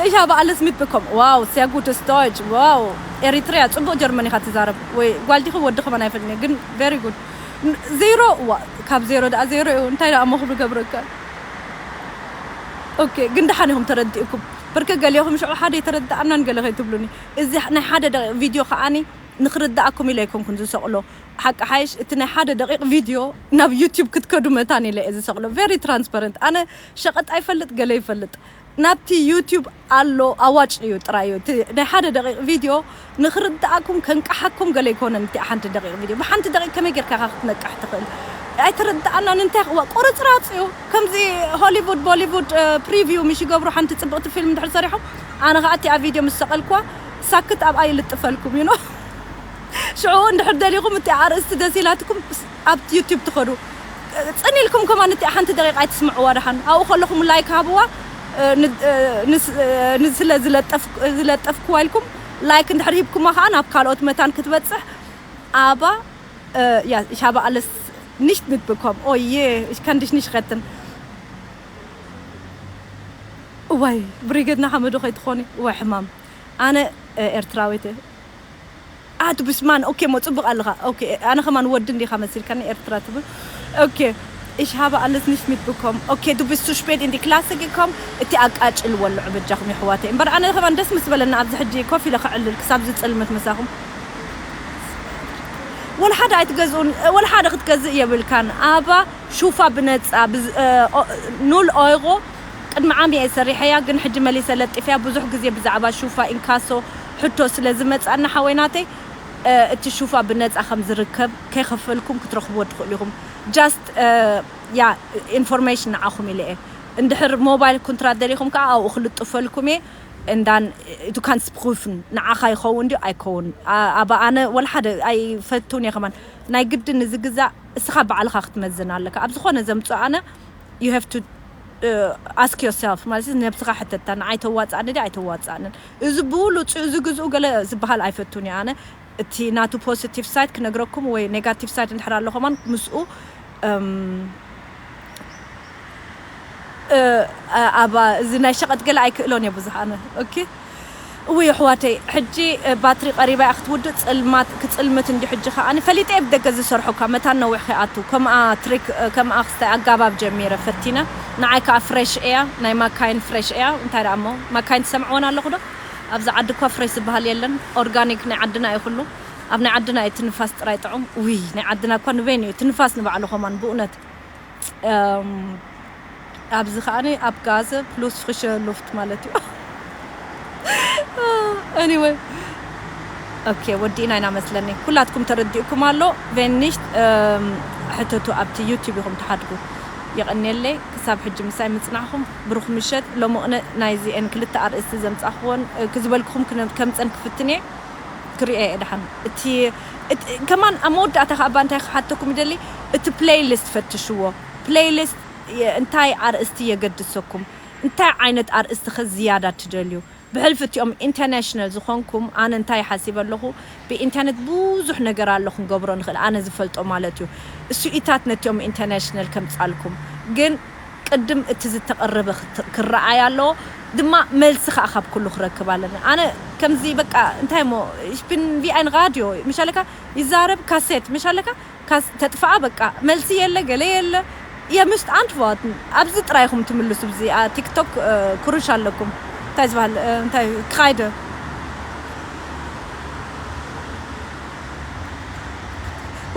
Ich habe alles mitbekommen. Wow, sehr gutes Deutsch. Wow. ኤሪትሪያ፣ ጽቡቕ ጀርመን ኢኻ ትዛረብ። ወይ ጓል ዲኺ ወዲ ከማን ኣይፈልጥን እየ፣ ግን very good. ዜሮ፣ ዋ፣ ካብ ዜሮ ደኣ ዜሮ እዩ። እንታይ ደኣ እሞ ክብሉ ገብረካ? ኦኬ፣ ግን ደሓን ኢኹም ተረዲእኩም። ብርከ ገሊኹም ሽዑ ሓደ የተረዳእናን ገለ ከይትብሉኒ። እዚ ናይ ሓደ ደቂቕ ቪድዮ ከኣኒ ንኽርዳእኩም ኢለ ኣይኮንኩን ዝሰቕሎ። ሓቂ ሓይሽ፣ እቲ ናይ ሓደ ደቂቕ ቪድዮ ናብ ዩቲዩብ ክትከዱ መታን ኢለ እየ ዝሰቕሎ። Very transparent። ኣነ ሸቐጥ ኣይፈልጥ፣ ገለ ይፈልጥ። ናብቲ ዩቲዩብ ኣሎ፣ ኣዋጭ እዩ፣ ጥራይ እዩ። እቲ ናይ ሓደ ደቂቕ ቪድዮ ንኽርዳእኩም ከንቅሓኩም ገለ ኣይኮነን። እቲ ሓንቲ ደቂቕ ቪድዮ፣ ብሓንቲ ደቂቕ ከመይ ጌርካ ኢኻ ክትነቅሕ ትኽእል? ኣይተረዳእናን። እንታይ ዋ፣ ቁርጽራጽ እዩ። ከምዚ ሆሊውድ፣ ቦሊውድ፣ እ፣ ፕሪቪው ምሽ ይገብሩ፣ ሓንቲ ጽብቕቲ ፊልም እንድሕር ሰሪሖም፣ ኣነ ኸኣ እቲኣ ቪድዮ ምስ ሰቐልኩዋ፣ ሳክት ኣብኣ ይልጥፈልኩም፣ you know? ሽዑ እንድሕር ደሊኹም እቲ ኣርእስቲ ደስ ኢላትኩም ስ-፣ ኣብ ዩቲዩብ ትኸዱ። ጽን ኢልኩም ከማን እቲ ሓንቲ ደቂቕ ኣይትስምዕዋ ደሓን። ኣብኡ ከለኹም ላይክ ሃብዋ፣ እ፣ ን-፣ እ፣ ንስ-፣ እ፣ ንስለ ዝለጠፍ-፣ ዝለጠፍክዋ ኢልኩም ላይክ እንድሕር ሂብኩማ ከኣ ናብ ካልኦት መታን ክትበጽሕ ኣባ፣ እ፣ ያ፣ ich habe alles nicht mitbekommen. Oh je, ich kann dich nicht retten. እዋይ፣ ብሪጌድ ንሓመዶ ከይትኾኒ። እዋይ፣ ሕማም። ኣነ ኤርትራዊት። አ፣ du bist Mann. ኦኬ፣ ሞ ጽቡቕ ኣለኻ። ኦኬ፣ ኣነ ከማን ወዲ እንዲኻ መሲልካኒ ኤርትራ ትብል። ኦኬ፣ ich habe alles nicht mitbekommen. ኦኬ፣ du bist zu spät in die Klasse gekommen. እቲ ኣቃጭል ወልዑ በጃኹም የሕዋተይ። እምበር ኣነ ከማን ደስ ምስ በለና ኣብዚ ሕጂ ኮፍ ኢለ ክዕልል ክሳብ ዝጽልምት ምሳኹም። ወላ ሓደ ኣይትገዝኡን፣ ወላ ሓደ ክትገዝእ የብልካን። ኣባ ሹፋ ብነጻ፣ ብዝ-፣ እ፣ ኦ-፣ ኑል ኦይሮ ቅድሚ ዓም እየ ሰሪሐያ፣ ግን ሕጂ መሊሰ ለጢፈያ። ብዙሕ ግዜ ብዛዕባ ሹፋ ኢንካሶ ሕቶ ስለ ዝመጻና ሓወይናተይ፣ እ፣ እቲ ሹፋ ብነጻ ከም ዝርከብ ከይኸፈልኩም ክትረኽብዎ ትኽእሉ ኢኹም። Just፣ እ፣ ያ ኢንፎርሜሽን ንዓኹም ኢለ እየ። እንድሕር ሞባይል ኮንትራት ደሊኹም ከኣ ኣብኡ ክልጥፈልኩም እየ። እንዳን እቱ ካንስ ፕሩፍን ንዓኻ ይኸውን ድዩ ኣይከውን? ኣ-፣ ኣብ ኣነ ወላ ሓደ ኣይፈቱን እየ ከማን። ናይ ግድን እዚ ግዛእ እስኻ ባዕልኻ ክትመዝን ኣለካ። ኣብ ዝኾነ ዘምጽኦ ኣነ you have to፣ እ፣ ask yourself፣ ማለት ነብስኻ ሕተታ፣ ንዓይ ተዋጽኣኒ ድዩ ኣይተዋጽኣንን? እዚ ብሉጽ፣ እዚ ግዝኡ ገለ ዝበሃል ኣይፈቱን እየ ኣነ። እቲ ናቱ ፖዚቲቭ ሳይድ ክነግረኩም ወይ ኔጋቲቭ ሳይድ እንድሕር ኣሎ ከማን ምስኡ፣ እም፣ እ፣ ኣ-፣ ኣባ እዚ ናይ ሸቐጥ ገለ ኣይክእሎን እየ ብዙሕ ኣነ። ኦኬ። እውይ ኣሕዋተይ፣ ሕጂ፣ እ፣ ባትሪ ቀሪባ እያ ክትውድእ፣ ጽልማት ክጽልምት እንዲ ሕጂ ከኣ። ኣነ ፈሊጠ እየ ብደገ ዝሰርሖ እኳ፣ መታን ነዊሕ ከይኣቱ። ከምኣ ትሪክ፣ እ፣ ከምኣ ክስታይ ኣጋባብ ጀሚረ ፈቲነ። ንዓይ ከኣ ፍሬሽ እያ፣ ናይ ማካይን ፍሬሽ እያ። እንታይ ደኣ እሞ፣ ማካይን ትሰምዕወን ኣለኹ ዶ? ኣብዚ ዓዲ እኳ ፍሬሽ ዝበሃል የለን። ኦርጋኒክ ናይ ዓድና እዩ ኩሉ። ኣብ ናይ ዓድና እዩ ትንፋስ ጥራይ ጥዑም። ውይ፣ ናይ ዓድና እኳ ንበይኑ እዩ ትንፋስ ንባዕሉ ከማን ብእውነት። እም፣ ኣብዚ ከኣ ኣብ ጋዘ ፕሉስ ፍሪሸ ሉፍት ማለት እዩ። ኤኒወይ፣ ኦኬ፣ ወዲእና ኢና መስለኒ። ኩላትኩም ተረዲእኩም ኣሎ። ቬን ኒሽት፣ እም፣ ሕተቱ ኣብቲ ዩቲዩብ ኢኹም ትሓድጉ። የቐንየለይ ክሳብ ሕጂ ምሳይ ምጽናሕኹም። ብሩኽ ምሸት። ሎሚ ቅነ ናይዚኤን ክልተ ኣርእስቲ ዘምጻእኽዎን፣ እ፣ ክዝበልክኹም ክነ-፣ ከምጸን ክፍትን እየ። ክሪኦ እየ ደሓን። እቲ፣ እቲ፣ ከማን ኣብ መወዳእታ ከኣ እባ እንታይ ክሓተኩም ይደሊ፣ እቲ ፕሌይሊስት ፈትሽዎ። ፕሌይሊስት የ-፣ እንታይ ኣርእስቲ የገድሰኩም? እንታይ ዓይነት ኣርእስቲ ኸ ዝያዳ ትደልዩ? ብሕልፊ እቲኦም ኢንተርናሽናል ዝኾንኩም፣ ኣነ እንታይ ሓሲበ ኣለኹ፣ ብኢንተርኔት ብዙሕ ነገር ኣሎ ክንገብሮ ንኽእል፣ ኣነ ዝፈልጦ ማለት እዩ። እሱኢታት ነቲኦም ኢንተርናሽናል ከምጻልኩም። ግን ቅድም እቲ ዝተቐረበ ክት-፣ ክረኣይ ኣለዎ፣ ድማ መልሲ ኸኣ ካብ ኩሉ ክረክብ ኣለኒ። ኣነ ከምዚ በቃ እንታይ እሞ፣ ich bin wie ein Radio፣ ምሽ ኣለካ ይዛረብ ካሴት፣ ምሽ ኣለካ ካስ-፣ ተጥፍኣ በቃ፣ መልሲ የለ፣ ገለ የለ። Ihr müsst antworten። ኣብዚ ጥራይ ኢኹም ትምልሱ፣ ብዚ፣ ኣ፣ ቲክቶክ፣ እ፣ ክሩሽ ኣለኩም። እንታይ ዝበሃል፣ እ፣ እንታይ፣ ክኻይደ።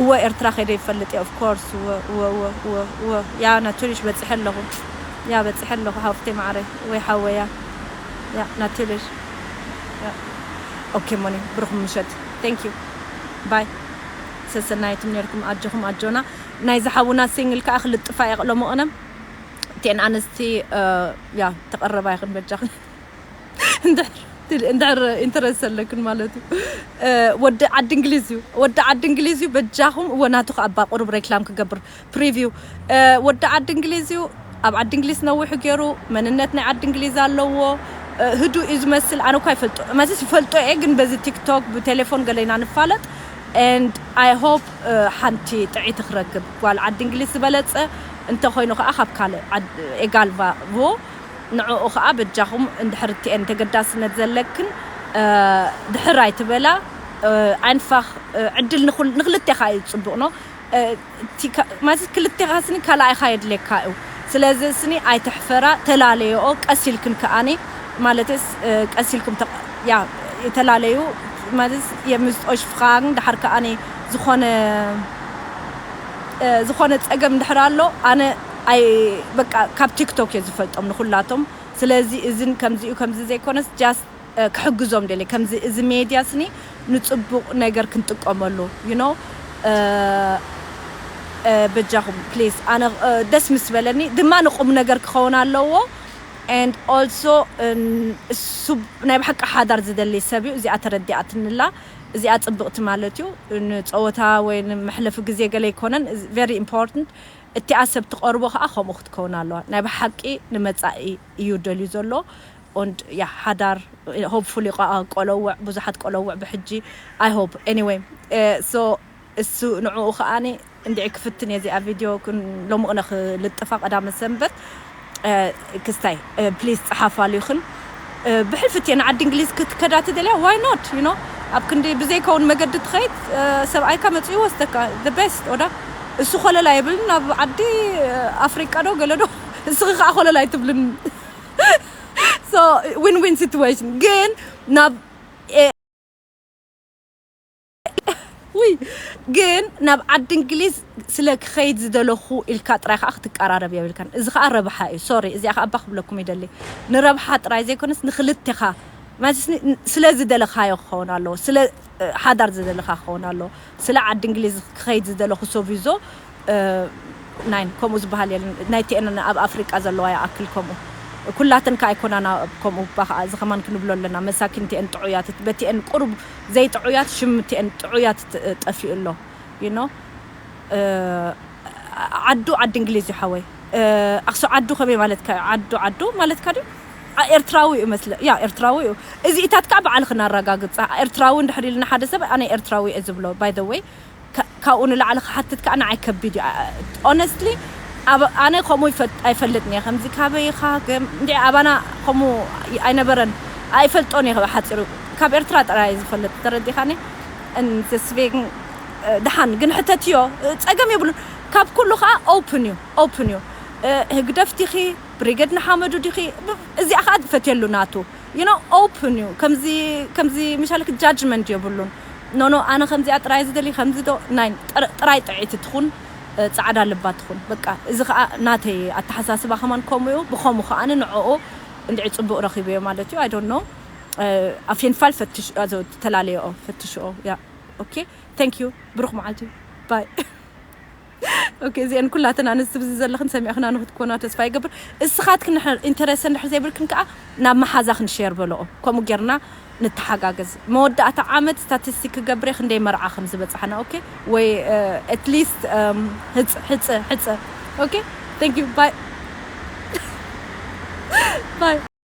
እወ፣ ኤርትራ ከይደ ይፈልጥ እየ፣ of course። እወ፣ እወ፣ እወ፣ እወ፣ እወ። ያ፣ ናቹሪሽ በጺሐ ኣለኹ። ያ፣ በጺሐ ኣለኹ፣ ሃፍተይ ማዕረ፣ ወይ ሓወያ። ያ፣ ናቹሪሽ። ያ። ኦኬ፣ ሞኒ፣ ብሩኽ ምሸት። Thank you። ባይ። ሰሰናይትም ነርኩም፣ ኣጆኹም፣ ኣጆና። ናይ ዝሓውና ሲንግል ከኣ ክልጥፋ እየ፣ ቅለሞ ቅነም። እተን ኣንስቲ፣ እ፣ ያ፣ ተቐረባ ይኽን በጃኽን። እንድሕር፣ እንድሕር ኢንተረስት ኣለክን ማለት እዩ። እ፣ ወዲ ዓዲ እንግሊዝ እዩ። ወዲ ዓዲ እንግሊዝ እዩ፣ በጃኹም። እወ፣ ናቱ ከኣ እባ ቁሩብ ሬክላም ክገብር፣ ፕሪቪው። እ፣ ወዲ ዓዲ እንግሊዝ እዩ። ኣብ ዓዲ እንግሊዝ ነዊሑ ገይሩ፣ መንነት ናይ ዓዲ እንግሊዝ ኣለዎ። እ፣ ህዱእ እዩ ዝመስል። ኣነ እኳ ይፈልጦ፣ ማለት ይፈልጦ እየ፣ ግን በዚ ቲክቶክ፣ ብቴሌፎን ገለ ኢና ንፋለጥ። And I hope፣ እ፣ ሓንቲ ጥዕይቲ ክረክብ። ጓል ዓዲ እንግሊዝ ዝበለጸ እንተኾይኑ ከኣ ካብ ካልእ ዓድ-፣ ኤጋል ቫ-፣ ቮ፣ ንዕኡ ከኣ በጃኹም እንድሕር እቲኤን ተገዳስነት ዘለክን፣ እ፣ ድሕር ኣይትበላ። እ፣ ኣይንፋኽ፣ እ፣ ዕድል ንኹል-፣ ንኽልቴኻ እዩ ጽቡቕ ነው። እ፣ እቲ ከ-፣ ማለት ክልቴኻ ስኒ ካልኣይኻ የድልየካ እዩ። ስለዚ ስኒ ኣይትሕፈራ፣ ተላለየኦ፣ ቀስ ኢልክን ከኣኒ፣ ማለትስ፣ እ፣ ቀስ ኢልኩም ተቕ-፣ ያ፣ የተላለዩ፣ ማለት የምዝጦሽ ፍኻን፣ ድሓር ከኣኒ ዝኾነ፣ እ፣ ዝኾነ ጸገም እንድሕር ኣሎ፣ ኣነ ኣይ-፣ በቃ ካብ ቲክቶክ እየ ዝፈልጦም ንኹላቶም። ስለዚ እዝን ከምዚኡ ከምዚ ዘይኮነስ፣ just፣ እ፣ ክሕግዞም ደልየ። ከምዚ እዚ ሜድያ ስኒ ንጽቡቕ ነገር ክንጥቀመሉ፣ you know፣ እ፣ እ፣ በጃኹም ፕሊዝ። ኣነ፣ እ፣ ደስ ምስ በለኒ ድማ ንቁም ነገር ክኸውን ኣለዎ። And also፣ እ፣ እሱ ናይ ብሓቂ ሓዳር ዝደሊ ሰብ እዩ። እዚኣ ተረዲኣትንላ። እዚኣ ጽብቕቲ ማለት እዩ። ንጸወታ ወይ ንመሕለፊ ግዜ ገለ ኣይኮነን። Very important። እቲኣ ሰብ ትቐርቦ ከኣ ከምኡ ክትከውን ኣለዋ። ናይ ብሓቂ ንመጻኢ እዩ ደልዩ ዘሎ። Und ያ፣ ሓዳር፣ ሆፕፉሊ፣ ቆለውዕ፣ ብዙሓት ቆለውዕ ብሕጂ፣ I hope። Anyway፣ እ፣ so እሱ ንዕኡ ከኣኒ እንድዒ ክፍትን እየ እዚኣ ቪድዮ ክን-፣ ሎሚ ቅነ ክልጥፋ ቀዳመ ሰንበት። እ፣ ክስታይ፣ እ፣ ፕሊዝ ጸሓፋሉ ይኹን። ብሕልፊ እትየ ንዓዲ እንግሊዝ ክትከዳ ትደልያ ዋይ ኖት ዩ ኖ ኣብ ክንዲ ብዘይከውን መገዲ ትኸይድ ሰብኣይካ መፅኡ ወስደካ the best ኦዳ እሱ ኮለላ የብልን ናብ ዓዲ ኣፍሪቃ ዶ ገለዶ እስኺ ከዓ ኮለላ ኣይትብልን so win win situation ግን ናብ ውይ ግን ናብ ዓዲ እንግሊዝ ስለ ክኸይድ ዝደለኹ ኢልካ ጥራይ ከዓ ክትቀራረብ የብልካን እዚ ከዓ ረብሓ እዩ ሶሪ እዚኣ ከዓ ኣባ ክብለኩም ይደሊ ንረብሓ ጥራይ ዘይኮነስ ንክልቴኻ ማለት ስለ ዝደለኻዮ ክኸውን ኣለዎ ስለ ሓዳር ዝደለኻ ክኸውን ኣለዎ ስለ ዓዲ እንግሊዝ ክኸይድ ዝደለኹ ሶቪዞ ናይን ከምኡ ዝበሃል የለን ናይቲአን ኣብ ኣፍሪቃ ዘለዋ ይኣክል ከምኡ ኩላተን ከ ኣይኮናና ከምኡ እባ ከዓ እዚ ከማን ክንብሎ ኣለና መሳኪን ቲአን ጥዑያት በቲአን ቁሩብ ዘይጥዑያት ሽም ቲአን ጥዑያት ጠፊኡ ኣሎ you know ዓዱ ዓዲ እንግሊዝ እዩ ሓወይ ኣክሱ ዓዱ ከመይ ማለትካ እዩ ዓዱ ዓዱ ማለትካ ድዩ ኤርትራዊ እዩ መስለ ያ ኤርትራዊ እዩ እዚ ኢታት ከዓ በዓል ክናረጋግፃ ኤርትራዊ እንድሕር ኢልና ሓደ ሰብ ኣነ ኤርትራዊ እየ ዝብሎ by the way ካብኡ ንላዕሊ ክሓትት ከዓ ንዓይ ከቢድ እዩ honestly ኣነ ከምኡ ኣይፈልጥን እየ ከምዚ ካበይ ኢኻ እንዲ ኣባና ከምኡ ኣይነበረን ኣይፈልጦን እየ ሓፂሩ ካብ ኤርትራ ጥራይ ዝፈልጥ ተረዲኻኒ እንስስቤን ድሓን ግን ሕተትዮ ፀገም የብሉን ካብ ኩሉ ከዓ open እዩ open እዩ ህግደፍ ዲኺ ብሪገድ ንሓመዱ ዲኺ እዚኣ ከዓ ፈትየሉ ናቱ you know open እዩ ከምዚ ከምዚ ምሻልክ judgment የብሉን no no ኣነ ከምዚኣ ጥራይ ዝደሊ ከምዚ ዶ ናይ ጥራይ ጥዕይቲ ትኹን ፃዕዳ ልባ ትኹን በቃ እዚ ከዓ ናተይ ኣተሓሳስባ ከማን ከምኡ እዩ ብከምኡ ከዓ ንዕኡ እንድዒ ፅቡቅ ረኪበዮ ማለት እዩ I don't know ኣፌንፋል ፈትሽ ተላለየኦ ፈትሽኦ ያ okay thank you ብሩክ መዓልቲ bye okay እዚአን ኩላተን ኣንስቲ ብዚ ዘለኽን ሰሚዕኽና ንክትኮና ተስፋ ይገብር እስኻትክን ኢንተረሰ እንድሕር ዘይብልክን ከዓ ናብ መሓዛኽን share በልኦ ከምኡ ጌርና ንተሓጋገዝ መወዳእታ ዓመት statistic ክገብር ክንደይ መርዓ ከም ዝበፅሓና okay ወይ at least ሕፅ ሕፅ ሕፅ okay thank you bye bye